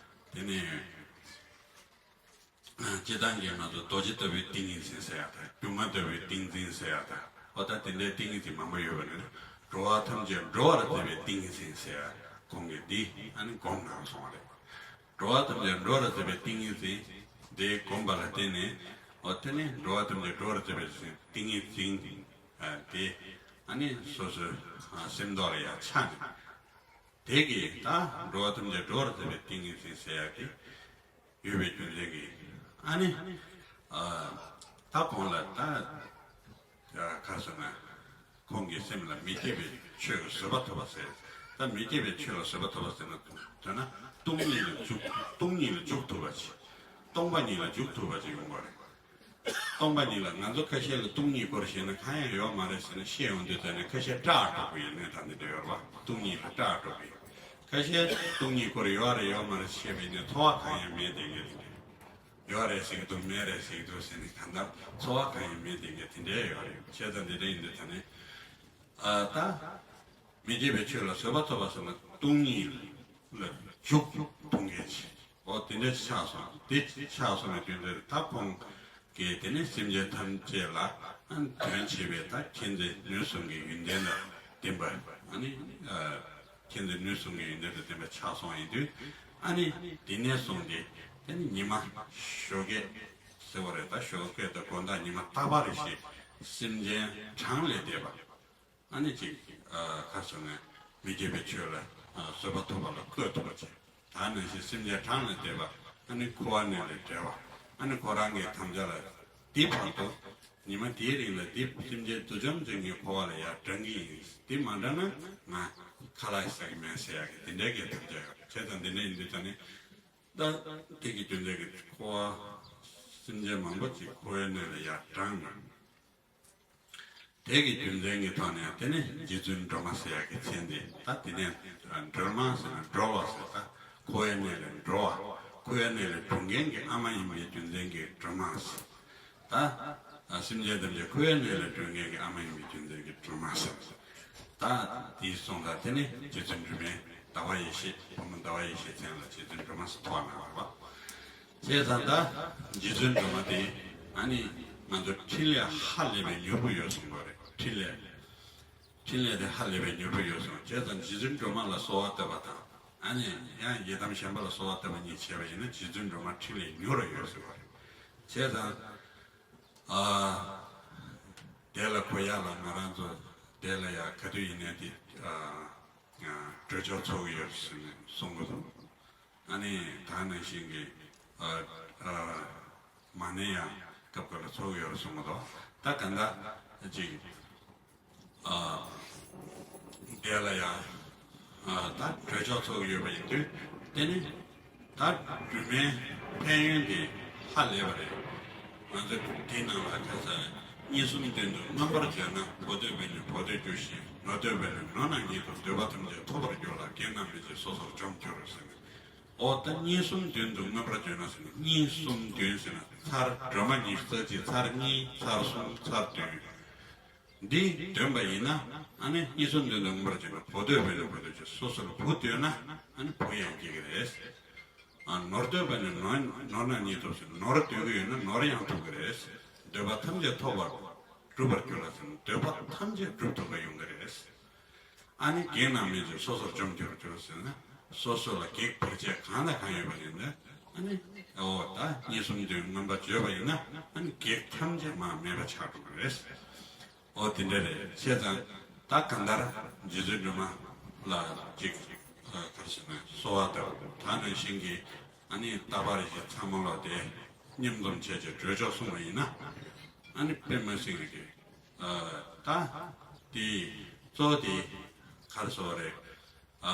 དེ་ནས། ཨ། སྤྱིར་བཏང་གི་ང་ཚོ་རྡོ་རྗེ་ལྟ་བུའི་ཏིང་ངེ་འཛིན་ཟེར་ཡ་དང་། སྒྱུ་མ་ལྟ་བུའི་ཏིང་འཛིན་ཟེར་ཡ་དང་། ཨོ། ད་དེ་འདྲའི་ཏིང་ངེ་འཛིན་མང་པོ་ཡོད་པ་ནི། འགྲོ་བ་ཐམས་ཅད་འགྲོ་བར་མཛད་པའི་ཏིང་ངེ་འཛིན་ཟེར་ཡ་ཁོང་གིས་འདི་ཨ་ནི་སྒོམ་གནང་སོང་བ་རེད། འགྲོ་བ་ཐམས་ཅད་འགྲོ་བར་མཛད་པའི་ཏིང་ངེ་འཛིན་དེ་བསྒོམས་པ་ལ་བརྟེན་ནས། འོ། དེ་ནས་འགྲོ་བ་ཐམས་ཅད་འགྲོ་བར་མཛད་པའི་ཏིང་ངེ་འཛིན། ཨ། དེ་ཨ་ནི་སོ་སོའི། ཨ། སེམས་ཐོག་ལ་ཡར་ཆགས་ནས། དེ་གིས་ད་འགྲོ་བ་ཐམས་ཅད་འགྲོ་བར་མཛད་པའི་ཏིང་ངེ་འཛིན་ཟེར་ཡག་གི་ཡོད་པའི་རྒྱུ་མཚན་གྱིས། ཨ་ནི། ཨ། ད་ཁོང་ལ་ད། ཨ། ག་རེ་ཟེར་ན། ཁོང་གི་སེམས་ལ་མི་སྐྱེ་བའི་ཆོས་ཀྱི་བཟོད་པ་ཐོབ་པ་ཟེར། ད་མི་སྐྱེ་བའི་ཆོས་ལ་བཟོད་པ་ཐོབ་པ་ཟེར་ན། དོན་ན་སྟོང་ཉིད་ལ་འཇུག་སྟོང་ཉིད་ལ་འཇུག་ཐུབ་པ་ཅིག་སྟོང་པ་ཉིད་ལ་འཇུག་ཐུབ་པ་ཅིག་ཡོང་བ་རེད། སྟོང་པ་ཉིད་ལ། ང་ཚོ་ཁ་ཤས་ལ་སྟོང་ཉིད་སྐོར་བཤད་ན་གང་ཡང་ཡོད་མ་རེད་ཟེར་ནས་བཤད་ཡོང་དུས། ད་ནི་ཁ་ཤས་སྐྲག་འགྲོ་གི་ཡོད་གནས་སྟངས་འདི་འདྲ་ཡོད་རེད་པ། སྟོང་ཉིད་ལ་སྐྲག་འགྲོ་གི་ཡོད། ཁ་ཤས་སྟོང་ཉིད་སྐོར་ཡོད་རེད་ཡོད་མ་རེད་བཤད་པ་ཡིན་ན་ཚོར་བ་གང་ཡང་མེད་བསྡད་མཁན་དེ་འདྲ། ཡོད་རེད་ཟེར་གྱི་འདུག་མེད་རེད་ཟེར་གྱི་འདུག་ཟེར་ནས་གང་ལྟར་ཚོར་བ་གང་ཡང་མེད་བསྡད་མཁན་དེ་འདྲ་ཡོད་རེད། བྱས་ཙང་འདི་འདྲ་ཡིན་དུས་ད་ནི། ཨ། ད་མི་སྐྱེ་བའི་ཆོས་ལ་བཟོད་པ་ཐོབ་པ་ཟེར་ན་སྟོང་ཉིད་ལ་འཇུག་ཐུབ་མཁན་ཞིག་འོ། དེ་འདྲ་ཆགས་སོང་། དེ་ཆགས་སོང་བའི་དུས་འདིར་ད་ཁོང་གིས་དེ་ནི་སེམས་ཅན་ཐམས་ཅད་ལ་དོན་བྱེད་པའི་ད་མཁྱེན་བརྩེ་ནུས་གསུམ་གྱི་ཡོན་ཏན་དང་ལྡན་པ། ཨ་ནི། ཨ། མཁྱེན་བརྩེ་ནུས་གསུམ་གྱི་ཡོན་ཏན་དང་ལྡན་པ་ཆགས་སོང་ཡིན་དུས། ཨ་ནི་དེ་ནས་བཟུང་སྟེ་དེ་ནི་ཉི་མ་ཞོགས་ཀས་ཟེར་བ་རེད། ད་ཞོགས་ཀས་དང་དགོང་དག་ཉི་མ་རྟག་པ་རེ་བཞིན་སེམས་ཅན་གྲངས་ལས་འདས་པ། ཨ་ནི་ཅིག་ཨ། ག་རེ་ཟེར་ན། མི་སྐྱེ་བའི་ཆོས་ལ། ཨ། བཟོད་པ་ཐོབ་པ་ལ་བཀོད་ཐུབ་པ་བྱས། ད་ནང་བཞིན་སེམས་ཅན་གྲངས་ལས་འདས་པ། ཨ་ནི་འཁོར་བ་ནས་ལས་བསྒྲལ་བ། ཨ་ནི་ཁོ་རང་གི་དམ་བཅའ་ལ་འདི་བར་དུ། ཉི་མ་དེའི་རིང་ལ་འདི་སེམས་ཅན་འདུ་འཛོམས་ཅན་གྱི་འཁོར་བ་ལ་ཡར་འབྲང་གི་ཡིན། འདི་མ་འབྲང་ན་ང་ཁ་ལག་ཟ་གི་མེད་ཟེར་ཡག་གི་དེ་འདྲའི་གི་དམ་བཅའ་ཡོད། བྱས་ཙང་འདི་འདྲ་ཡིན་དུས་ད་ནི། ད་དེ་གི་རྒྱུ་མཚན་གྱིས་འཁོར་བ། སེམས་ཅན་མང་པོ་ཅིག་འཁོར་བའི་གནས་ལ་ཡར་འབྲངས་ནས། དེ་གི་རྒྱུ་མཚན་གྱི་ཐོག་ནས་དེ་ནི་རྗེ་བཙུན་སྒྲོལ་མ་ཟེར་ཡག་གི་མཚན་དེ། ད་དེ་ནས་སྒྲོལ་མ་ཟེར་ན་སྒྲོལ་བ་ཟེར། ད་འཁོར་བའི་གནས་ལས་སྒྲོལ་བ། འཁོར་བའི་གནས་ལས་སྒྲོལ་མཁན་གྱི་ཨ་མ་ཡིན་པའི་རྒྱུ་མཚན་གྱིས་སྒྲོལ་མ་ཟེར། ད་ཨ། སེམས་ཅན་ཐམས་ཅད་འཁོར་བའི་གནས་ལས་སྒྲོལ་མཁན་གྱི་ཨ་མ་ཡིན་པའི་རྒྱུ་མཚན་གྱིས་སྒྲོལ་མ་ཟེར། ད་དེའི་གསུང་ད་དེ་ནི་རྗེ་བཙུན་སྒྲོལ་མའི་ཟླ་བ་ཡེ་ཤེས། བུ་མོ་ཟླ་བ་ཡེ་ཤེས་མཚན་ལ་རྗེ་བཙུན་སྒྲོལ་མ་ཟེར་ཐོགས་གནང་བ་རེད་པ། བྱས་ཙང་ད་རྗེ་བཙུན་སྒྲོལ་མ་དེ་ཨ་ནི་ང་ཚོ་འཕྲིན་ལས་ཧ་ལས་པའི་མྱུར་པོ་ཡོད་གསུངས་པ་རེད། འཕྲིན་ལས། འཕྲིན་ལས་དེ་ཧ་ལས་པའི་མྱུར་པོ་ཡོད་གསུངས། བྱས་ཙང་རྗེ་བཙུན་སྒྲོལ་མ་ལ་གསོལ་བ་བཏབ་པ་དང་། ཨ་ནི་ཡང་ཡི་དམ་གཞན་པ་ལ་གསོལ་བ་བཏབ་པ་གཉིས་བྱས་པ་ཡིན་ན་རྗེ་བཙུན་སྒྲོལ་མ་འཕྲིན་ལས་མྱུར་རུ་ཡོད་ཟེར་བ་རེད། བྱས་ཙང་། ཨ། དེ་ལ་གོ་ཡག་ལ་ང་རང་ཚོ་དེ་ལ་ཡ་ག་དུས་ཡིན་ནའི་དེ་ཨ་ཨ་གྲོས་ཆོད་ཚོགས་ཀྱི་ཡོད་ཟེར་ནས་གསུང་གི་འདུག་ཨ་ནི་ད་ནང་བཞིན་གྱི་ཨ་ཨ་མ་ཎི་ཡང་སྐབས་འགའ་ལ་ཚོགས་ཀྱི་ཡོད་གསུང་གི་འདུག་ད་ག་འདྲ་ཅིག་ཨ་དེ་ལ་ཡང་ཨ་ད་གྲོས་ཆོད་ཚོགས་ཀྱི་ཡོད་པ་ཡིན་དུས་དེ་ནི་ད་སྒྲོལ་མའི་ཕན་ཡོན་དེ་ཧ་ལས་པ་རེད། ང་ཚོ་དེའི་ནང་ལ་ཁ་ས་མངོན་སུམ་དོན་དུ་མངོན་པར་བརྗོད་ན། བུ་འདོད་པས་ནི་བུ་འདོད་འགྱུར་ཞིང་། ནོར་འདོད་པས་ནི་ནོར་རྣམས་ཉིད་དུ། འདོད་པ་ཐམས་ཅད་ཐོབ་པར་འགྱུར་ལ། གེགས་རྣམས་མེད་ཅིང་སོ་སོར་འཇོམས་འགྱུར་ཟེར་ནས། འོ་ད་མངོན་སུམ་དོན་དུ་མངོན་པར་བརྗོད་ན་ཟེར་ན། མངོན་སུམ་དོན་ཟེར་ན་ཚར་སྒྲོལ་མ་ཉི་ཤུ་རྩ་གཅིག་ཚར་གཉིས་ཚར་གསུམ་ཚར་བདུན། འདི་འདོན་པ་ཡིན་ན་ཨ་ནི་མངོན་སུམ་དོན་དུ་མངོན་པར་བརྗོད་ན། བུ་འདོད་པས་ནི་བུ་འདོད་འགྱུར། སོ་སོར་བུ་འདོད་ན་ཨ་ནི་བུ་ཡང་སྐྱེ་གི་རེད། ཨ་ནོར་འདོད་པས་ནི་ནོར་ནོར་རྣམས་ཉིད་དུ་ཟེར། ནོར་འདོད་ཀྱི་ཡོད་ན་ནོར་ཡང་ཐོབ་ཀྱི་རེད། འདོད་པ་ཐམས་ཅད་ཐོབ་པར་འགྲུབ་པར་འགྱུར་ལ་ཟེར་ན། འདོད་པ་ཐམས་ཅད་འགྲུབ་ཐུབ་པ་ཡོང་གི་རེད། ཨ་ནི་གེགས་རྣམས་མེད་ཅིང་སོ་སོར་འཇོམས་འགྱུར་འགྱུར་ཟེར་ན། སོ་སོ་ལ་གེགས་བར་ཆད་གང་དང་གང་ཡོད་པ་ཡིན་ན་ཨ་ནི་འོ་ད་མངོན་སུམ་དོན་མངོན་པར་བརྗོད་པ་ཡིན་ན་ཨ་ནི་གེགས་ཐམས་ཅད་མར་མེད་པ་ཆགས་འགྲོ་གི་རེད། འོ་དེ་འདྲ་རེད། བྱས་ཙང་ད་གང་ལྟར་རྗེ་བཙུན་སྒྲོལ་མ་ལ་ཅིག་ག་རེ་ཟེར་ན་གསོལ་བ་བཏབ། ད་ནང་བཞིན་གྱི་ཨ་ནི་རྟ་པར་གྱི་ཚང་མ་ལ་དེ་མཉམ་འཛོམས་བྱས་ཀྱི་གྲོས་ཆོད་གསུངས་པ་ཡིན་ན་ཨ་ནི་དཔེ་མ་སྲིད་ཀྱི་ཨ་ད་དེ་གཙོ་བོ་དེ་ག་རེ་ཟེར་བ་རེད། ཨ་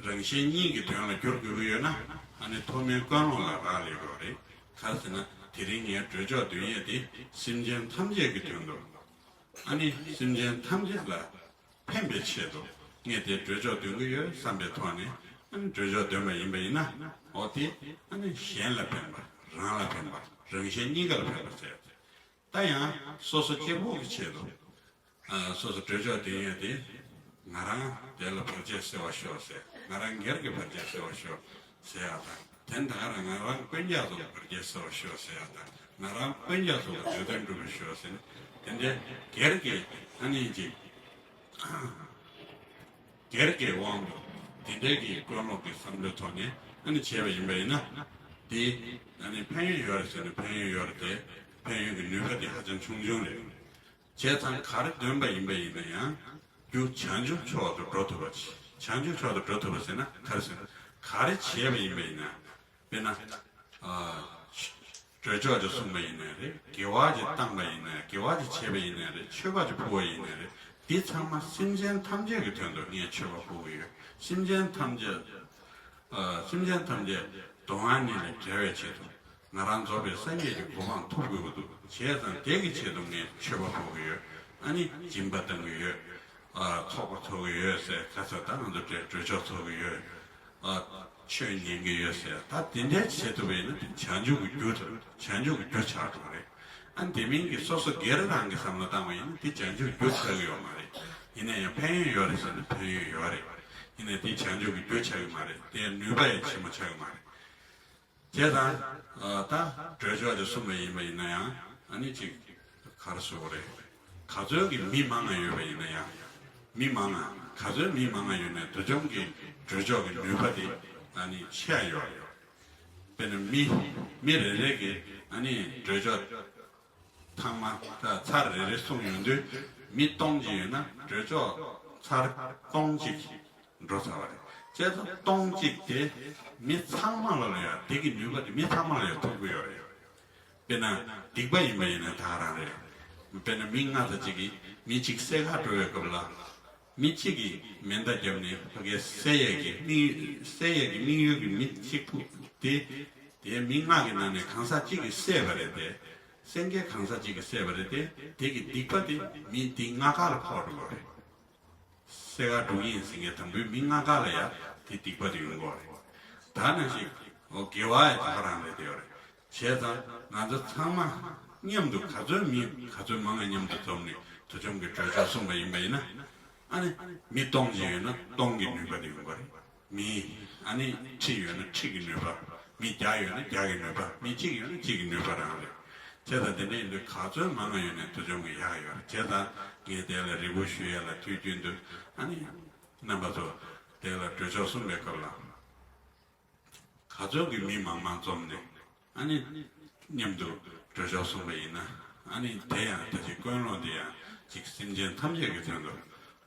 རང་གཞན་གཉིས་ཀྱི་དོན་ལ་འགྱུར་དགོས་ཀྱི་ཡོད་ན་ཨ་ནི་ཐོག་མའི་ཀུན་སློང་ལ་རག་ལས་དགོས་རེད། ག་རེ་ཟེར་ན་དེ་རིང་ངས་གྲོས་ཆོད་འདོན་ཡས་དེ་སེམས་ཅན་ཐམས་ཅད་ཀྱི་དོན་དུ། ཨ་ནི་སེམས་ཅན་ཐམས་ཅད་ལ་ཕན་པའི་ཆེད་དུ་ངས་དེ་གྲོས་ཆོད་འདོན་གྱི་ཡོད་བསམ་པའི་ཐོག་ནས་ཨ་ནི་གྲོས་ཆོད་འདོན་པ་ཡིན་པ་ཡིན་ན། འོ་དེ་ཨ་ནི་གཞན་ལ་ཕན་པ། རང་ལ་ཕན་པ། རང་གཞན་གཉིས་ཀ་ལ་ཕན་པ་ཟེར། ད་ཡང་སོ་སོ་གཅིག་པོ་གི་ཆེད་དུ་ཨ་སོ་སོ་གྲོས་ཆོད་འདོན་ཡས་དེ་ང་རང་དེ་ལ་བར་ཆད་སེལ་བར་ཤོག་ཟེར། ང་རང་སྒེར་གྱི་བར་ཆད་སེལ་བར་ཤོག་ཟེར་ཡ་དང་། དེ་ད་ག་རང་ང་རང་སྤུན་ཀྱག་ཚོ་གི་བར་ཆད་སེལ་བར་ཤོག་ཟེར་ཡ་དང་། ང་རང་སྤུན་ཀྱག་ཚོ་གི་འདོད་དོན་འགྲུབ་པར་ཤོག་ཟེར་ནས་དེ་འདྲའི་སྒེར་གྱི་ཨ་ནི་ཅིག་སྒེར་གྱི་དབང་དུ་དེ་འདྲའི་གི་ཀུན་སློང་གི་བསམ་བློའི་ཐོག་ནས་ཨ་ནི་བྱས་པ་ཡིན་པ་ཡིན་ན། དེ་ཨ་ནི་ཕན་ཡོན་ཡོད་རེད་ཟེར་ན་ཕན་ཡོན་ཡོད་རེད་དེ། ཕན་ཡོན་གྱི་ནུས་པ་དེ་ཧ་ཅང་ཆུང་ཆུང་རེད། བྱས་ཙང་ག་རེ་འདོན་པ་ཡིན་པ་ཡིན་ན་ཡང་རྒྱུ་བྱང་ཆུབ་མཆོག་ཏུ་འགྲོ་ཐུབ་པ་བྱེད། བྱང་ཆུབ་མཆོག་ཏུ་འགྲོ་ཐུབ་པ་ཟེར་ན་ག་རེ་ཟེར་ན། ག་རེ་བྱས་པ་ཡིན་པ་ཡིན་ན། དཔེར་ན། ཨ། གྲོས་ཆོད་ཅིག་གསུངས་པ་ཡིན་ནའི་རེད། དགེ་བ་ཅིག་བཏང་པ་ཡིན་ནའི། དགེ་བ་ཅིག་བྱས་པ་ཡིན་ནའི་རེད། མཆོད་པ་ཅིག་ཕུལ་བ་ཡིན་ནའི་རེད། འདི་ཚང་མ་སེམས་ཅན་ཐམས་ཅད་ཀྱི་དོན་དུ་ངས་མཆོད་པ་ཕུལ་གྱི་ཡོད། སེམས་ཅན་ཐམས་ཅད། ཨ། སེམས་ཅན་ཐམས་ཅད་སྡུག་བསྔལ་གཉིས་ལས་བསྒྲལ་བའི་ཆེད་དུ་ང་རང་རྫོགས་པའི་སངས་རྒྱས་ཀྱི་གོ་འཕང་ཐོབ་དགོས་ཀྱི་འདུག་བྱས་ཙང་དེ་གི་ཆེད་དུ་ངས་མཆོད་པ་ཕུལ་གྱི་ཡོད། ཨ་ནི་སྦྱིན་པ་གཏང་གི་ཡོད། ཨ། ཚོགས་པ་ཚོགས་ཀྱི་ཡོད་ཟེར། ཁ་ཚ་ད་ང་ཚོ་གྲོས་གྲོས་ཆོད་ཚོགས་ཀྱི་ཡོད། ཨ། ཆོས་ཉན་གྱི་ཡོད་ཟེར། ད་དེ་འདྲའི་བྱེད་ཐུབ་པ་ཡིན་ན་དེ་བྱང་ཆུབ་ཀྱི་རྒྱུ་དང་བྱང་ཆུབ་ཀྱི་རྒྱུ་ཆགས་འགྲོ་གི་རེད། ཨ། དེ་མིན་གྱི་སོ་སོ་སྒེར་རང་གི་བསམ་བློ་བཏང་བ་ཡིན་ན་དེ་བྱང་ཆུབ་རྒྱུ་ཆགས་ཀྱི་ཡོད་མ་རེད། ཡིན་ན་ཡང་ཕན་ཡོན་ཡོད་རེད་ཟེར་ན་ཕན་ཡོན་ཡོད་རེད། ཡིན་ན་དེ་བྱང་ཆུབ་ཀྱི་རྒྱུ་ཆགས་ཀྱི་མ་རེད། དེ་ནུས་པ་ཡང་ཆེན་པོ་ཆགས་ཀྱི་མ་རེད། བྱས་ཙང་། ཨ། ད་གྲོས་ཆོད་ཅིག་གསུངས་པ་ཡིན་པ་ཡིན་ན་ཡང་ཨ་ནི་ཅིག་ག་རེ་ཟེར་དགོས་རེད། ག་ཚོད་ཀྱི་མི་མང་ང་ཡོད་པ་ཡིན་ན་ཡང་། མི་མང་ང་ག་ཚོད་མི་མང་ང་ཡོད་ནའི་དུས་ཆུང་གི་གྲོས་ཆོད་ཀྱི་ནུས་པ་དེ་ཨ་ནི་ཆེ་ཡ་ཡོད་རེད། དཔེར་ན་མི་མི་རེ་རེ་གིས་ཨ་ནི་གྲོས་ཆོད་ཚང་མ་ད་ཚར་རེ་རེ་གསུངས་ཡོང་དུས་མི་སྟོང་ཅིག་ཡོད་ན་གྲོས་ཆོད་ཚར་སྟོང་གཅིག་འགྲོ་ཚར་བ་རེད། བྱས་ཙང་སྟོང་གཅིག་དེ་མི་ཚང་མ་ལ་ལ་ཡང་དེ་གི་ནུས་པ་དེ་མི་ཚང་མ་ལ་ཡང་ཐོབ་ཀྱི་ཡོད་རེད། དཔེར་ན་སྡིག་པ་ཡིན་པ་ཡིན་ན་ད་ག་རང་རེད། དཔེར་ན་མི་ལྔ་ཙམ་ཅིག་གིས་མི་གཅིག་བསད་ག་འགྲོ་བའི་སྐབས་ལ། མི་གཅིག་གིས་མེ་མདའ་བརྒྱབ་ནས་ཕ་གིར་བསད་ཡས་ཀྱི་དམིགས་བསད་ཡས་ཀྱི་དམིགས་ཡུལ་གྱི་མི་གཅིག་པུ་དེ། དེ་མི་ལྔ་གི་ནང་ནས་གང་ཟག་གཅིག་གིས་བསད་པ་རེད་དེ། སེང་གེ་གང་ཟག་གཅིག་གིས་བསད་པ་རེད་དེ། དེ་གི་སྡིག་པ་དེ་མི་འདི་ལྔ་ཀ་ལ་ཕོག་འགྲོ་གི་རེད། བསད་ག་འགྲོ་གི་ཡིན་ཟེར་མཁན་དང་པོའི་མི་ལྔ་ཀ་ལ་ཡང་དེ་སྡིག་པ་དེ་ཡོང་གི་རེད། ད་ནང་བཞིན་འོ་དགེ་བ་ཡང་ད་ག་རང་རེད་དེ་ཡོད་རེད། བྱས་ཙང་ང་ཚོ་ཚང་མ་མཉམ་དུ་ག་ཚོད་མི་ག་ཚོད་མང་ང་མཉམ་དུ་འཛོམས་ནས་དུས་ཆུང་གི་གྲོས་ཆོད་གསུངས་པ་ཡིན་པ་ཡིན་ན། ཨ་ནི་མི་སྟོང་ཅིག་ཡོད་ན་སྟོང་གི་ནུས་པ་དེ་ཡོང་གི་རེད། མི། ཨ་ནི་ཁྲི་ཡོད་ན་ཁྲི་གི་ནུས་པ། མི་བརྒྱ་ཡོད་ན་བརྒྱ་གི་ནུས་པ། མི་གཅིག་ཡོད་ན་གཅིག་གི་ནུས་པ་རང་རེད། བྱས་ཙང་དེ་འདྲ་ཡིན་དུས་ག་ཚོད་མང་ང་ཡོད་ནའི་དུས་ཆུང་གི་ཡག་ཡོད་རེད། བྱས་ཙང་ངས་དེ་ལ་རེ་སྐུལ་ཞུ་ཡ་ལ་དུས་རྒྱུན་དུ་ཨ་ནི་རྣམ་པ་ཚོ་དེ་ལ་གྲོས་ཆོད་གསུངས་པའི་སྐབས་ལ། ག་ཚོད་ཀྱི་མི་མང་མང་འཛོམས་ནས་ཨ་ནི་མཉམ་དུ་གྲོས་ཆོད་གསུངས་པ་ཡིན་ན། ཨ་ནི་དེ་ཡང་ད་ཅིག་ཀུན་སློང་དེ་ཡང་ ཅིག་སེམས་ཅན་ཐམས་ཅད་ཀྱི་དོན་དུ་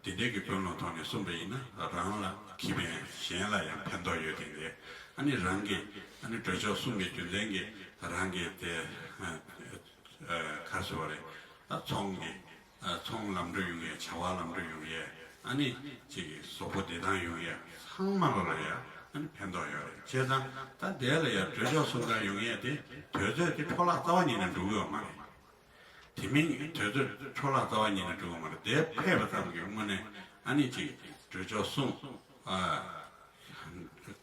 དེ་འདྲའི་གི་ཀུན་སློང་ཐོག་ནས་གསུངས་པ་ཡིན་ན་རང་ལ་ཁེ་ཕན་གཞན་ལ་ཡང་ཕན་ཐོགས་ཡོད་དེ་འདྲའི་ཨ་ནི་རང་གི་ཨ་ནི་སྒྲོལ་ཆོག་གསུམ་གྱི་རྒྱུ་མཚན་གྱིས་རང་གི་དེ་ཨ་ཨ་ག་རེ་ཟེར་བ་རེད། ད་ཚོང་གི་ཨ་ཚོང་ལམ་འགྲོ་ཡོང་ཡས་བྱ་བ་ལམ་འགྲོ་ཡོང་ཡས་ཨ་ནི་ཅིག་གཟུགས་པོ་བདེ་ཐང་ཡོང་ཡས་ཚང་མ་ལ་ལ་ཡ་ཨ་ནི་ཕན་ཐོགས་ཡོད་རེད། བྱས་ཙང་ད་དེ་ལ་ཡ་སྒྲོལ་ཆོག་གསུམ་ཀ་ཡོང་ཡས་དེ་དུས་ཚོད་དེ་འཕྲོ་བརླག་རྩ་བ་ཉིད་ནས་འགྲོ་གི་ཡོད་མ་རེད། དེ་མིན་དུས་ཚོད་འཕྲོ་བརླག་རྩ་བ་ཉིད་ནས་འགྲོ་གི་མ་རེད། དེ་ཕེབས་པ་ཙམ་གྱིས་དངོས་གནས་ཨ་ནི་ཅིག་སྒྲོལ་ཆོག་གསུམ་ཨ་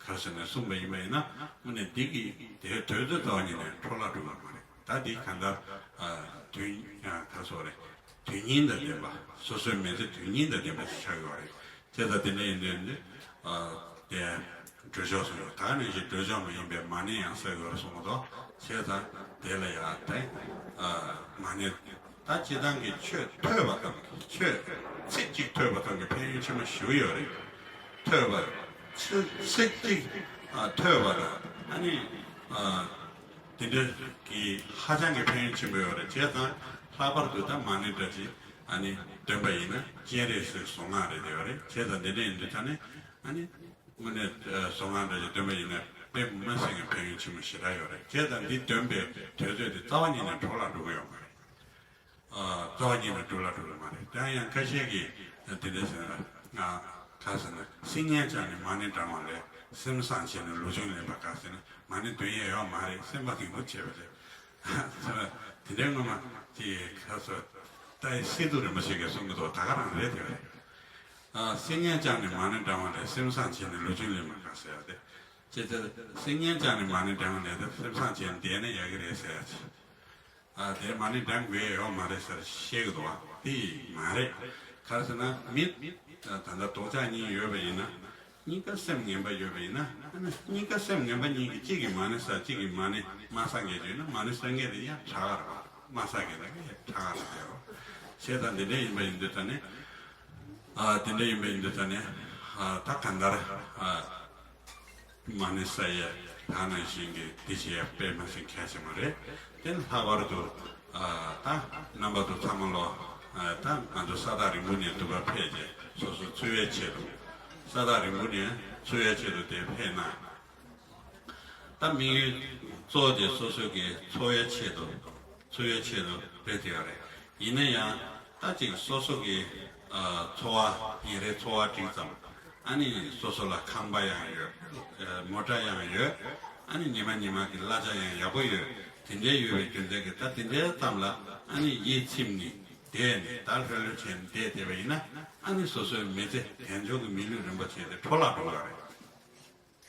ག་རེ་ཟེར་ནས་གསུངས་པ་ཡིན་པ་ཡིན་ན་དངོས་གནས་འདི་གི་དེའི་དུས་ཚོད་རྩ་བ་ཉིད་ནས་འཕྲོ་བརླག་འགྲོ་གི་མ་རེད། ད་འདི་གང་ལྟར་ཨ་དུས་ཨ་ག་རེ་ཟེར་རེད། དོན་སྙིང་དང་ལྡན་པ། སོ་སོའི་མི་ཚེ་དོན་སྙིང་དང་ལྡན་པ་ཞིག་ཆགས་ཡོད་རེད། དེ་དང་དེ་འདྲ་ཡིན་དུས་འདི་ཨ་དེ་སྒྲོལ་ཆོག་གསུངས་ཡོད། ད་ནི་ཞིག་སྒྲོལ་ཆོག་མ་ཡིན་པའི་མ་ཎི་ཡང་གསོལ་དགོས་གསུངས་པ་དང་། བྱས་ཙང་དེ་ལ་ཡང་དེ་ཨ་མ་ཎི་ད་སྤྱིར་བཏང་གི་ཆོས་ཐོས་པ་ཙམ་གྱིས་ཆོས་ཚིག་གཅིག་ཐོས་པ་ཙམ་གྱིས་ཕན་ཡོན་ཆེན་པོ་ཞིག་ཡོད་རེད། ཐོས་པ་ཚིག་ཚིག་གཅིག་ཨ་ཐོས་པ་དང་ཨ་ནི་ཨ་དེ་འདྲ་གི་ཧ་ཅང་གི་ཕན་ཡོན་ཆེན་པོ་ཡོད་རེད། བྱས་ཙང་ལྷག་པར་དུ་ད་མ་ཎི་འདྲ་ཅིག་ཨ་ནི་འདོན་པ་ཡིན་ན་སྤྱན་རས་གཟིགས་གཟུངས་སྔགས་རེད་དེ་ཡོད་རེད། བྱས་ཙང་འདི་འདྲ་ཡིན་དུས་ད་ནི་ཨ་ནི་དངོས་གནས་གཟུངས་སྔགས་འདྲ་ཅིག་འདོན་པ་ཡིན་ན་དཔེ་མ་སྲིད་ཀྱི་ཕན་ཡོན་ཆེན་པོ་ཞེ་དྲག་ཡོད་རེད། བྱས་ཙང་འདི་འདོན་པའི་དུས་ཚོད་དེ་རྩ་བ་ཉིད་ནས་འཕྲོ་བརླག་འགྲོ་གི་ཡོད་མ་རེད། ཨ་རྩ་བ་ཉིད་ནས་འགྲོ་ལ་འགྲོ་གི་མ་རེད། དེ་ཡང་ཁ་ཤས་ཀྱིས་དེ་འདྲ་ཟེར་ན་ང་ག་ཟེར་ན་སིལ་སྙན་སྦྱངས་ནས་མ་ཎི་བགྲང་བ་ལས་སེམས་བཟང་བྱས་ནས་ལོ་ཆུང་ལེན་པ་དགའ་ཟེར་ན་མ་ཎི་འདོན་ཡས་ཡོད་མ་རེད། སེམས་པ་གིང་པོ་བྱས་པ་རེད། དེ་འདྲའི་སྔོན་མ་ཅིག་ག་ཟེར་ལྟ་ཡི་སི་ཏུ་རིན་པོ་ཆེ་གིས་གསུང་གི་འདུག་ད་ག་རང་རེད་དེ་རེད། ཨ་སིལ་སྙན་སྦྱངས་ནས་མ་ཎི་བགྲང་བ་ལས་སེམས་བཟང་བྱས་ནས་ལོ་ཆུང་ལེན་པ་དགའ་ཟེར་ཡ་དེ། ཅེས་དེ་སིལ་སྙན་སྦྱངས་ནས་མ་ཎི་བགྲང་བ་ལས་དེ་སེམས་བཟང་བྱས་ནས་བསྡད་ན་ཡག་གི་རེད་ཟེར་ཡ་ཅིག་ཨ་དེ་མ་ཎི་བགྲང་དགོས་ཡ་ཡོད་མ་རེད་ཟེར་བཤད་གི་འདུག་བ། དེ་མ་རེད། ག་རེ་ཟེར་ན་མི་ད་ལྟ་རྡོག་ཆགས་གཉིས་ཡོད་པ་ཡིན་ན་གཉིས་ཀ་སེམས་ངན་པ་ཡོད་པ་ཡིན་ན་ཨ་ནི་གཉིས་ཀ་སེམས་ངན་པ་གཉིས་ཀྱི་གཅིག་གིས་མ་ཎི་བསགས་གཅིག་གིས་མ་ཎི་མ་བསགས་མཁན་ཡོད་ན་མ་ཎི་བསགས་མཁན་དེ་ཡང་དྲག་ག་རེད་བ། མ་བསགས་མཁན་དེ་ཡང་དྲག་ག་རེད་བ། བྱས་ཙང་འདི་འདྲ་ཡིན་པ་ཡིན་དུས་ད་ནི་ཨ་དེ་འདྲ་ཡིན་པ་ཡིན་དུས་ད་ནི་ཨ་ད་གང་ལྟར་ཨ། མ་ཎི་བསགས་ཡས་ད་ནང་བཞིན་གྱི་འདི་བྱེད་ཡས་དཔེ་མ་སྲིད་གལ་ཆེན་པོ་རེད། དེ་ལྷག་པར་དུ་ཨ་ད་རྣམ་པ་ཚོ་ཚང་མ་ལོ་ཨ་ད་ང་ཚོ་ས་ཐག་རིང་པོ་ནས་འདུག་ག་ཕེབས་རྗེས་སོ་སོ་འཚོ་བའི་ཆེད་དུ་ས་ཐག་རིང་པོ་ནས་འཚོ་བའི་ཆེད་དུ་དེ་ཕེབས་ན་ད་དམིགས་ཡུལ་གཙོ་བོ་དེ་སོ་སོ་གི་འཚོ་བའི་ཆེད་དུ། འཚོ་བའི་ཆེད་དུ་སྤེལ་ཐུབ་ཡོད་རེད། ཡིན་ན་ཡང་ད་ཅིག་སོ་སོ་གི་ཨ་འཚོ་བ་ཉིན་རེའི་འཚོ་བ་འགྲིག་ཙམ་ཨ་ནི་སོ་སོ་ལ་ཁང་པ་ཡང་ཡོད། ཨ་མོ་ཊ་ཡང་ཡོད། ཨ་ནི་ཉི་མ་ཉི་མ་གི་གླ་ཆ་ཡང་ཡག་པོ་ཡོད། དེ་འདྲའི་ཡོད་པའི་རྒྱུ་མཚན་གྱིས་ད་དེ་འདྲའི་ཙམ་ལ་ཨ་ནི་ཡིད་ཚིམ་ནས་བསྡད་ནས་ད་ལྷོད་ལྷོད་བྱས་ནས་བསྡད་བསྡད་པ་ཡིན་ན་ཨ་ནི་སོ་སོའི་མི་ཚེ་དལ་འབྱོར་གྱི་མི་ལུས་རིན་པོ་ཆེ་དེ་འཕྲོ་བརླག་འགྲོ་གི་རེད།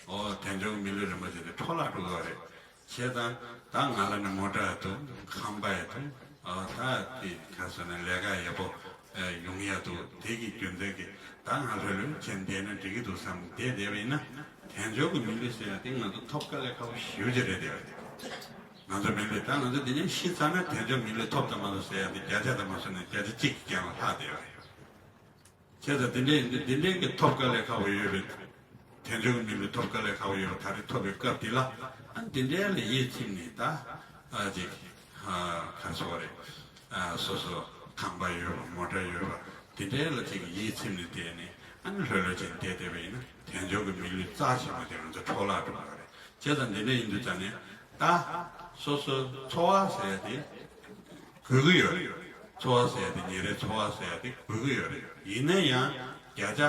ཨོ་དལ་འབྱོར་གྱི་མི་ལུས་རིན་པོ་ཆེ་དེ་འཕྲོ་བརླག་འགྲོ་གི་རེད། བྱས་ཙང་ད་ང་ལ་ནི་མོ་ཊ་ཡང་འདུག་ཁང་པ་ཡང་འདུག་ཨོ་ད་དེ་ག་ཟེར་ན་ལས་ཀ་ཡག་པོ་ཨེ་ཡོང་ཡ་འདུག་དེ་གི་རྒྱུ་མཚན་གྱིས་ད་ང་ལྷོད་ལྷོད་བྱས་བསྡད་ན་འགྲིག་གི་འདུག་བསམ་བསྡད་བསྡད་པ་ཡིན་ན་དལ་འབྱོར་གྱི་མི་ལུས་ཟེར་ཡ་དེ་ང་ཚོ་ཐོབ་དཀའ་ལས་ཁག་པོ་ཞེ་པོ་ཅིག་རེད་དེ། ང་ཚོ་མི་ལུས་ད་ང་ཚོ་འདི་ནས་ཤི་ཚར་ན་དལ་འབྱོར་མི་ལུས་ཐོབ་དང་མ་ཐོབ་ཟེར་ཡ་དེ་བརྒྱ་ཆ་དང་མ་སོང་ན་བརྒྱ་ཆ་གཅིག་གི་རྐྱང་ལ་ལྷག་བསྡད་པ་རེད། བྱས་ཙང་དེ་འདྲའི་འདི་འདི་འདྲའི་གི་ཐོབ་དཀའ་ལས་ཁག་པོ་ཡོད་པའི། དལ་འབྱོར་གྱི་མི་ལུས་ཐོབ་དཀའ་ལས་ཁག་པོ་ཡོད་པ་ད་རེས་ཐོབ་པའི་སྐབས་འདི་ལ་ཨ་འདི་འདྲའི་ལ་ཡིད་ཚིམ་ནས་ད་ཨ་ཅིག་ཨ་ག་རེ་ཟེར་དགོས་རེད། ཨ་སོ་སོ་ཁང་པ་ཡོད་པ་མོ་ཊ་ཡོད་པ་འདི་འདྲའི་ལ་ཅིག་ཡིད་ཚིམ་ནས་བསྡད་ནས་ཨ་ནི་ལྷོད་ལྷོད་ཅིག་བསྡད་བསྡད་པ་ཡིན་ན་དལ་འབྱོར་གྱི་མི་ལུས་རྩ་ཆེན་པོ་དེ་ང་ཚོ་འཕྲོ་བརླག་འགྲོ་གི་རེད། བྱས་ཙང་འདི་འདྲ་ཡིན་དུས་ཙང་ནས་ད་སོ་སོ་འཚོ་བ་ཟེར་ཡ་དེ། དགོས་ཀྱི་ཡོད་རེད། འཚོ་བ་ཟེར་ཡ་དེ་ཉིན་རེའི་འཚོ་བ་ཟེར་ཡ་དེ་དགོས་ཀྱི་ཡོད་རེད། ཡིན་ན་ཡང་བརྒྱ་ཆ་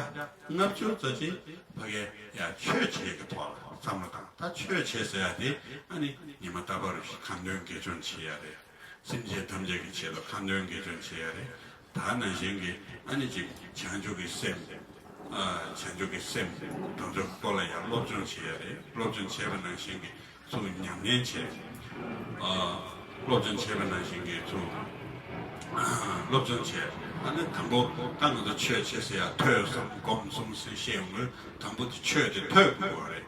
ལྔ་བཅུ་ཙམ་ཅིག་ཕ་གིར་ཡ་ཆོས་བྱེད་ཀྱི་ཐོག་ལ་བསམ་བློ་བཏང་། ད་ཆོས་བྱེད་ཟེར་ཡ་དེ་ཨ་ནི་ཉི་མ་རྟག་པར་ཁ་འདོན་དགེ་སྦྱོར་བྱེད་ཡ་རེད། སེམས་ཅན་ཐམས་ཅད་ཀྱི་ཆེད་དུ་ཁ་འདོན་དགེ་སྦྱོར་བྱེད་ཡ་རེད། ད་ནང་བཞིན་གྱི་ཨ་ནི་ཅིག་བྱང་ཆུབ་ཀྱི་སེམས། ཨ་བྱང་ཆུབ་ཀྱི་སེམས། དེ་ཚོའི་སྐོར་ལ་ཡང་སློབ་སྦྱོང་བྱེད་ཡ་རེད། སློབ་སྦྱོང་བྱས་པ་ནང་བཞིན་གྱི་ཚུར་ཉམས་ལེན་བྱས། ཨ་སློབ་སྦྱོང་བྱས་པ་ནང་བཞིན་གྱི་ཚུར་སློབ་སྦྱོང་བྱས། ཨ་ནི་དང་པོ་ད་ང་ཚོ་ཆོས་བྱེད་ཟེར་ཡ་ཐོས་བསམ་སྒོམ་གསུམ་ཟེར་བཤད་ཡོང་གི། དང་པོ་དེ་ཆོས་དེ་ཐོས་དགོས་པ་རེད།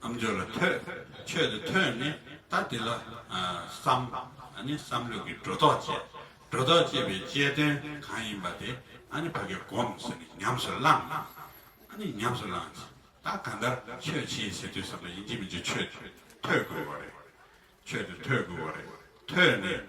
ཨམ་ཅོག་ལ་ཐོས། ཆོས་དེ་ཐོས་ནས་ད་དེ་ལ་ཨ་བསམ། ཨ་ནི་བསམ་བློ་གི་སྒྲོ་འདོགས་བཅད། སྒྲོ་འདོགས་བཅད་པའི་བཅད་དོན་གང་ཡིན་པ་དེ་ཨ་ནི་ཕ་གིར་སྒོམ་ཟེར་ནས་ཉམས་སུ་བླངས། ཨ་ནི་ཉམས་སུ་བླངས། ད་གང་ལྟར་ཆོས་བྱེད་ཟེར་དུས་ཙམ་པ་ཡིན་གཅིག་མིན་གཅིག་ཆོས་ཐོས་དགོས་པ་རེད། ཆོས་དེ་ཐོས་དགོས་པ་རེད། ཐོས་ནས་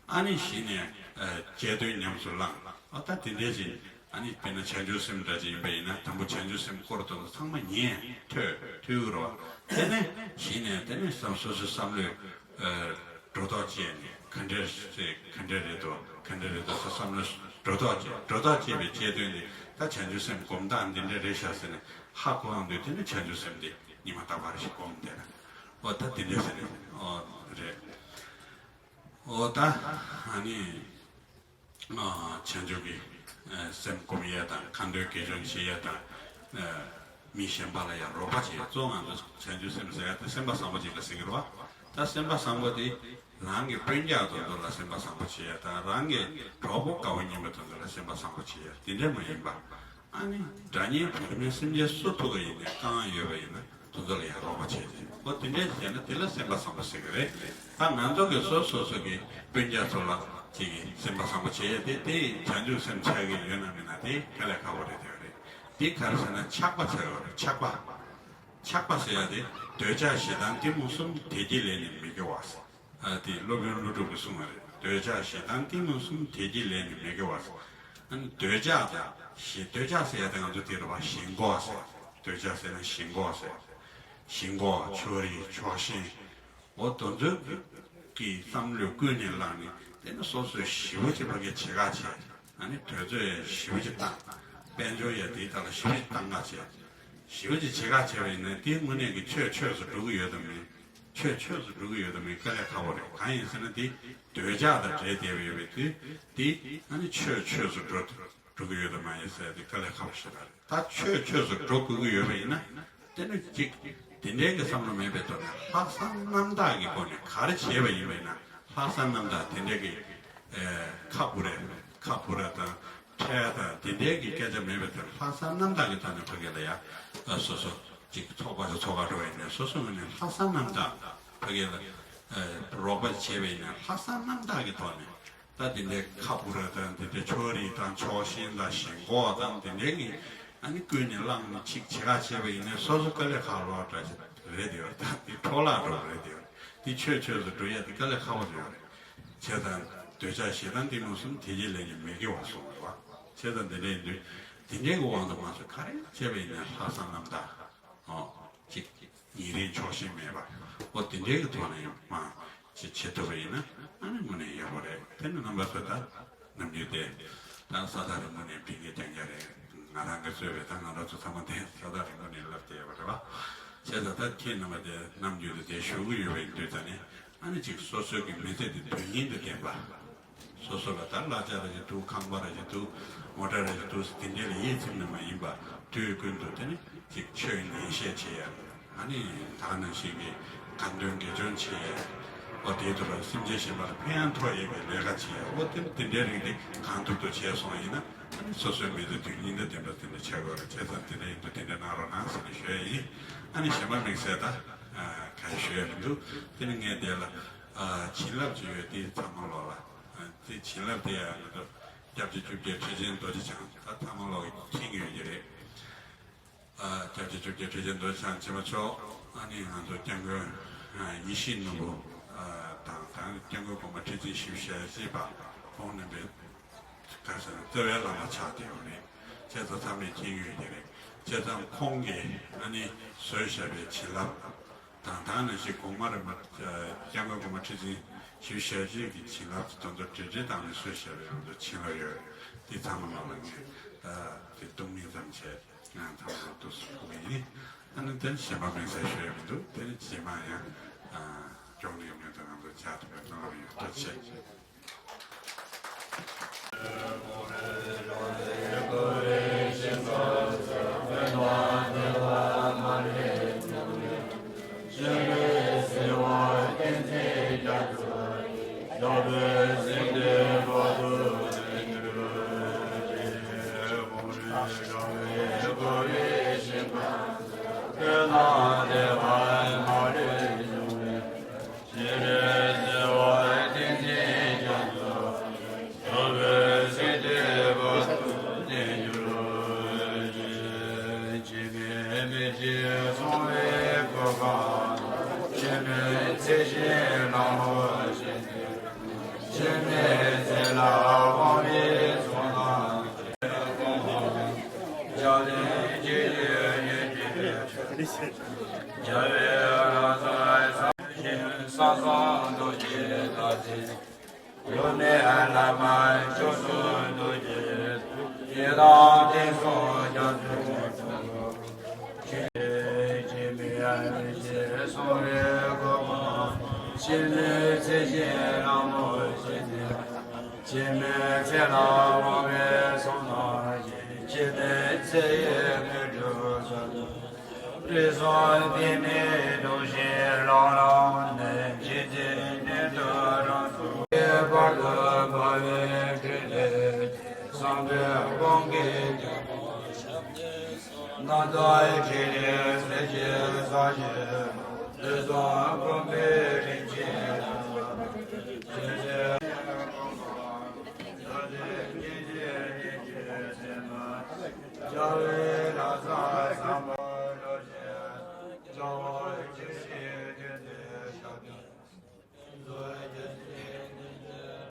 ཨ་ནི་གཞི་ནས་ ཨ་དཔྱད་དོན་ཉམས་སུ་བླངས། ཨ་ད་དེ་འདྲ་ཞིག་ཨ་ནི་དཔེར་ན་བྱང་ཆུབ་སེམས་འདྲ་ཅིག་ཡིན་པ་ཡིན་ན། དང་པོ་བྱང་ཆུབ་སེམས་སྐོར་དུ་ཚང་མ་ཉན་ཐོས་ཐོས་དགོས་རེད་བ། དེ་ནས་གཞི་ནས་དེ་ནས་བསམ་སོ་སོའི་བསམ་བློས་ཨ་སྒྲོ་འདོགས་བཅད་ནས། ག་འདྲ་རེད་ག་འདྲ་རེད་དོ་ག་འདྲ་རེད་དོ་ཟེར་བསམ་བློས་སྒྲོ་འདོགས་བཅད། སྒྲོ་འདོགས་བཅད་པའི་དཔྱད་དོན་དེ་ད་བྱང་ཆུབ་སེམས་སྒོམ་སྟངས་འདི་འདྲ་རེད་ཤག་ཟེར་ནས་ཧ་གོ་ཡོང་དུས། དེ་ནས་བྱང་ཆུབ་སེམས་དེ་ཉི་མ་རྟག་པར་ཞིག་སྒོམ་བསྡད་ན། ཨོ་ད་དེ་འདྲ་ཟེར་ནས། ཨོ་རེད། ཨོ་ད་ཨ་ནི། ཨ་བྱང་ཆུབ་ཀྱི་ཨ་སེམས་སྒོམ་ཡས་དང་། ཁ་འདོན་དགེ་སྦྱོར་བྱེད་ཡས་དང་། ཨ་མི་གཞན་པ་ལ་ཡང་རོགས་པ་བྱེད་ཡས། གཙོ་བོ་ང་ཚོ་བྱང་ཆུབ་སེམས་ཟེར་ཡ་དེ་སེམས་པ་བཟང་པོ་ཅིག་ལ་ཟེར་གྱི་རེད་བ། ད་སེམས་པ་བཟང་པོ་དེ་རང་གི་སྤུན་ཀྱག་དེ་ཚོ་ལ་སེམས་པ་བཟང་པོ་བྱེད་ཡས་དང་། རང་གི་གྲོགས་པོ་དགའ་བོ་ཉན་པོ་དེ་ཚོ་ལ་སེམས་པ་བཟང་པོ་བྱེད་ཡས་དེ་འདྲ་མ་ཡིན་པ། ཨ་ནི་དགྲ་གཉེན་བར་མའི་སེམས་ཅན་སུ་ཐུག་གི་ཡིན་ནའི་རྐང་ཡོད་པ་ཡིན་ན། དེ་ཚོ་ལ་ཡང་རོགས་པ་བྱེད་ཅིང་། ཨོ་དེ་འདྲས་བྱས་ན་དེ་ལ་སེམས་པ་བཟང་པོ་ཟེར་གི་རེད། ད་ང་ཚོ་གི་སོ་སོ་སོ་གི་སྤུན་ཀྱག་ཚོ་ལ་ཅིག་གི་སེམས་པ་བཟང་པོ་བྱེད་ཡས་དེ། དེ་བྱང་ཆུབ་སེམས་ཆགས་ཀྱི་ཡོད་ན་མེད་ན་དེ་དཀའ་ལས་ཁག་པོ་རེད། དེ་རེད། དེ་ག་རེ་ཟེར་ན་ཆགས་པ་ཟེར་བ་རེད། ཆགས་པ། ཆགས་པ་ཟེར་ཡ་དེ་འདོད་ཆགས་ཞེ་སྡང་གཏི་མུག་གསུམ། དེ་བརྒྱད་ལས་ནི་མི་དགེ་བ་ཟེར། ཨ་དེ་སློབ་དཔོན་ཀླུ་སྒྲུབ་ཀྱིས་གསུངས་པ་རེད། འདོད་ཆགས་ཞེ་སྡང་གཏི་མུག་གསུམ། དེ་བརྒྱད་ལས་ནི་མི་དགེ་བ་ཟེར། ཨ་ནི་འདོད་ཆགས་དང་ཞེ། འདོད་ཆགས་ཟེར་ཡ་དེ་ང་ཚོ་དེ་རེད་བ། ཞེན་ཁོག་ཟེར། འདོད་ཆགས་ཟེར་ན་ཞེན་ཁོག་ཟེར། ཞེན་ཁོག་ཕྱོགས་རིས་ཕྱོགས་ཞེན། འོ་དེ་ཚོའི་གི་བསམ་བློས་ཀུན་ནས་བསླངས་ནས། དེ་ནི་སོ་སོས་ཞེ་པོ་ཅིག་ཕ་གིར་བྱེད་ཁ་བྱས། ཨ་ནི་དུས་ཚོད་ཡང་ཞེ་པོ་ཅིག་བཏང་། དཔལ་འབྱོར་ཡང་དེའི་ཐོག་ལ་ཞེ་པོ་ཅིག་བཏང་ཁ་བྱས། ཞེ་པོ་ཅིག་བྱེད་ཁ་བྱས་པ་ཡིན་ན་དེའི་དངོས་གནས་ཀྱི་ཆོས་ཆོས་སུ་འགྲོ་གི་ཡོད་དམ་མེད། ཆོས་ཆོས་སུ་འགྲོ་གི་ཡོད་དམ་མེད་དཀའ་ལས་ཁག་པོ་རེད། གང་ཡིན་ཟེར་ན་དེ་འདོད་ཆགས་དང་འབྲེལ་བསྡད་པ་ཡོད་པའི་དུས་དེ། ཨ་ནི་ཆོས་ཆོས་སུ་འགྲོ་འགྲོ་གི་ཡོད་དམ་མ་ཡིན་ཟེར་དེ་དཀའ་ལས་ཁག་པོ་ཞིག་རེད། ད་ཆོས་ཆོས་སུ་འགྲོ་དགོས་ཀྱི་ཡོད་པ་ཡིན་ན། དེ་ནི་གཅིག་དེ་འདྲའི་གི་བསམ་བློ་མེད་པའི་ཐོག་ནས་ལྷག་བསམ་རྣམ་དག་གི་སྒོ་ནས་ག་རེ་བྱས་པ་ཡིན་པ་ཡིན་ན། ལྷག་བསམ་རྣམ་དག་དེ་འདྲའི་གི་ཨེ་ཁ་འབུ་རེ་ཁ་འབུ་ར་དང་ཁྲལ་དང་དེ་འདྲའི་གི་སྐད་ཆ་མེད་པའི་ཐོག་ནས། ལྷག་བསམ་རྣམ་དག་གི་ཐོག་ནས་ཕ་གི་ལ་ཡ་ཨ་སོ་སོ་གཅིག་ཚོགས་པ་ཞིག་ཚོགས་ཁ་འགྲོ་བ་ཡིན་ན། སོ་སོ་ངོས་ནས་ལྷག་བསམ་རྣམ་དག་ཕ་གི་ལ་ཨེ་རོགས་པ་བྱས་པ་ཡིན་ན། ལྷག་བསམ་རྣམ་དག་གི་ཐོག་ནས། ད་དེ་འདྲའི་ཁ་འབུ་ར་དང་། དེ་འདྲའི་ཕྱོགས་རིས་དང་ཕྱོགས་ཞེན་དང་ཞེན་ཁོག་དང་དེ་འདྲའི་གི་ཨ་ནི་ཀུན་ནས་བསླངས་ནས་ཅིག་བྱེད་ཁ་བྱས་པ་ཡིན་ན། སོ་སོ་དཀའ་ལས་ཁག་པོ་འདྲ་ཞིག་རེད་དེ། ད་དེ་འཕྲོ་བརླག་འགྲོ་རེད་དེ། དེ་ཆོས་ཆོས་སུ་འགྲོ་ཡ་དེ་དཀའ་ལས་ཁག་པོ་ཞིག་རེད། བྱས་ཙང་འདོད་ཆགས་ཞེ་སྡང་གཏི་མུག་གསུམ། དེ་བརྒྱད་ལས་ནི་མི་དགེ་བ་གསུངས་པ་རེད་བ། བྱས་ཙང་དེ་འདྲ་ཡིན་དུས་དེ་འདྲའི་གི་དབང་དུ་མ་སོང་། ག་རེ་བྱས་པ་ཡིན་ན་ལྷག་བསམ་རྣམ་དག་ཨོ། གཅིག་ཉེ་རིང་ཕྱོགས་ཞེན་མེད་པ། ཨོ་དེ་འདྲའི་གི་ཐོག་ནས་མ་ཅིག་བྱེད་ཐུབ་པ་ཡིན་ན་ཨ་ནི་དངོས་གནས་ཡག་པོ་རེད། དེ་ནི་རྣམ་པ་ཚོ་ད་ནམ་རྒྱུན་དེ་ད་ས་ཐག་རིང་པོ་ནས་བི་གེ་རྒྱག་རྒྱག་རེད། ང་རང་གི་གཙོས་པའི་ད་ང་རང་ཚོ་ཚང་མ་དེ་ས་ཐག་རིང་པོ་ནས་ལབ་བསྡད་ཡོད་པ་རེད་བ། བྱས་ཙང་ད་ཁྱེད་རྣམ་པ་དེ་ནམ་རྒྱུན་དུ་དེ་ཞུ་གི་ཡོད་པའི་དུས་ད་ནི་ཨ་ནི་ཅིག་སོ་སོའི་གི་མི་ཚེ་དེ་དོན་སྙིང་དུ་ལྡན་པ། སོ་སོ་ལ་ད་གླ་ཆ་རེ་ཞིག་འདུག་ཁང་པ་རེ་ཞིག་འདུག་མོ་ཊ་རེ་ཞིག་འདུག་དེ་འདྲ་ལ་ཡིད་ཚིམ་ནས་མ་ཡིན་པ། དུས་ཀུན་ཏུ་དེ་ནི་ཅིག་ཆོས་ཉན་བཤད་བྱེད་ཡ། ཨ་ནི་ད་ག་ནང་བཞིན་གྱི་ཁ་འདོན་དགེ་སྦྱོར་བྱེད་ཡ། ཨོ་དེའི་ཐོག་ལ་སེམས་ཅན་གཞན་པ་ལ་ཕན་ཐོགས་ཡས་པའི་ལས་ཀ་བྱེད་ཡ། ཨོ་དེ་དེ་འདྲའི་རིགས་དེ་གང་ཐུབ་ཐུབ་བྱས་སོང་བ་ཡིན་ན། ཨ་ནི་སོ་སོའི་མི་ཚེ་དོན་སྙིང་དང་ལྡན་པ་དེ་འདྲ་ཆགས་ཡོད་རེད། བྱས་ཙང་དེ་འདྲ་ཡིན་དུས་དེ་འདྲ་གནང་རོགས་གནང་ཟེར་ནས་ཞུ་ཡ་ཡིན། ཨ་ནི་གཞན་པ་དམིགས་བསལ་ད་ག་རེ་ཞུ་ཡ་མི་འདུག་དེ་ནི་ངས་དེ་ལ་བྱིན་རླབས་ཅིག་ཡོད། དེ་ཚང་མ་ལོག་ལ། དེ་བྱིན་རླབས་དེ་ཡང་ང་ཚོ་སྐྱབས་རྗེ་བཅོ་བརྒྱད་ཁྲི་ཆེན་རྡོ་རྗེ་འཆང་ད་ཚང་མ་ལོག་གིས་མཁྱེན་གྱི་ཡོད་ཀྱི་རེད། ཨ་སྐྱབས་རྗེ་བཅོ་བརྒྱད་ཁྲི་ཆེན་རྡོ་རྗེ་འཆང་ཆེན་པོ་མཆོག་ཨ་ནི་ང་ཚོ་སྐྱབས་མགོན་ཡིད་བཞིན་ནོར་བུ་དང་། ད་སྐྱབས་མགོན་གོང་མ་ཁྲི་འཛིན་ཞེ་བཞི་པ་ཁོང་རྣམ་པའི་ག་རེ་ཟེར་ན་བརྩེ་བའི་བླ་མ་ཆགས་བསྡད་ཡོད་རེད། བྱས་ཙང་ཚང་མས་མཁྱེན་ཡོད་ཀྱི་རེད། བྱས་ཙང་ཁོང་གིས་ཨ་ནི་བཟོས་བཞག་པའི་བྱིན་རླབས་དང་། ད་ནང་བཞིན་གོང་མ་རེད་མ། སྐྱབས་མགོན་གོང་མ་ཁྲི་འཛིན་ཞེ་བཞི་ཞལ་མཇལ་གྱི་བྱིན་རླབས་དེ་ཚོ་འབྲེལ་འབྲེལ་བཏང་ནས་བཟོས་བཞག་པའི་ང་ཚོ་བྱིན་རླབས་ཡོད། འདི་ཚང་མ་ནང་ལ་ངས་ད་དེ་གཏོང་མིན་ཙམ་བྱས། ང་ཚང་མ་ལ་ཐུགས་སུ་ཕུལ་གྱི་ཡིན། ཨ་ནི་དེ་ནི་གཞན་པ་དམིགས་བསལ་ཞུ་ཡ་མི་འདུག་དེ་ནི་རྗེས་མ་ཡང་སྐྱོང་ནས་ཡོང་མཁན་དང་ང་ཚོ་བཅར་ཐུབ་པའི་སྨོན་ལམ་ཡོད། ཐུགས་རྗེ་ཆེ། སྤྱན་རས་གཟིགས་ཚེ་ཞིང་རིན་པོ་ཆེ་སྟེ། སྤྱན་མེད་ཚེ་ལ་དབང་བའི་གསུང་རྣམས་ཀྱིས། སྤྱན་ནི་ཚེ་ཡི་དངོས་གྲུབ་སྩོལ། རིགས་གསུམ་འདི་ནི་གདུལ་ཞིང་ལག་ལེན་ནས། ཇི་སྲིད་གནས་དུས་རང་སངས་རྒྱས་བར་དུ་འབར་བའི་འཕྲིན་ལས། བསམ་པའི་དབང་གིས་རྒྱལ་པོ་ཞབས་ཀྱི་སོར། རྣམ་དག་ཕྲིན་ལས་སྲིད་ཞིའི་ས་གཞི། དུས་གསུམ་ཀུན་པའི་རིན་ཆེན་ཐུགས།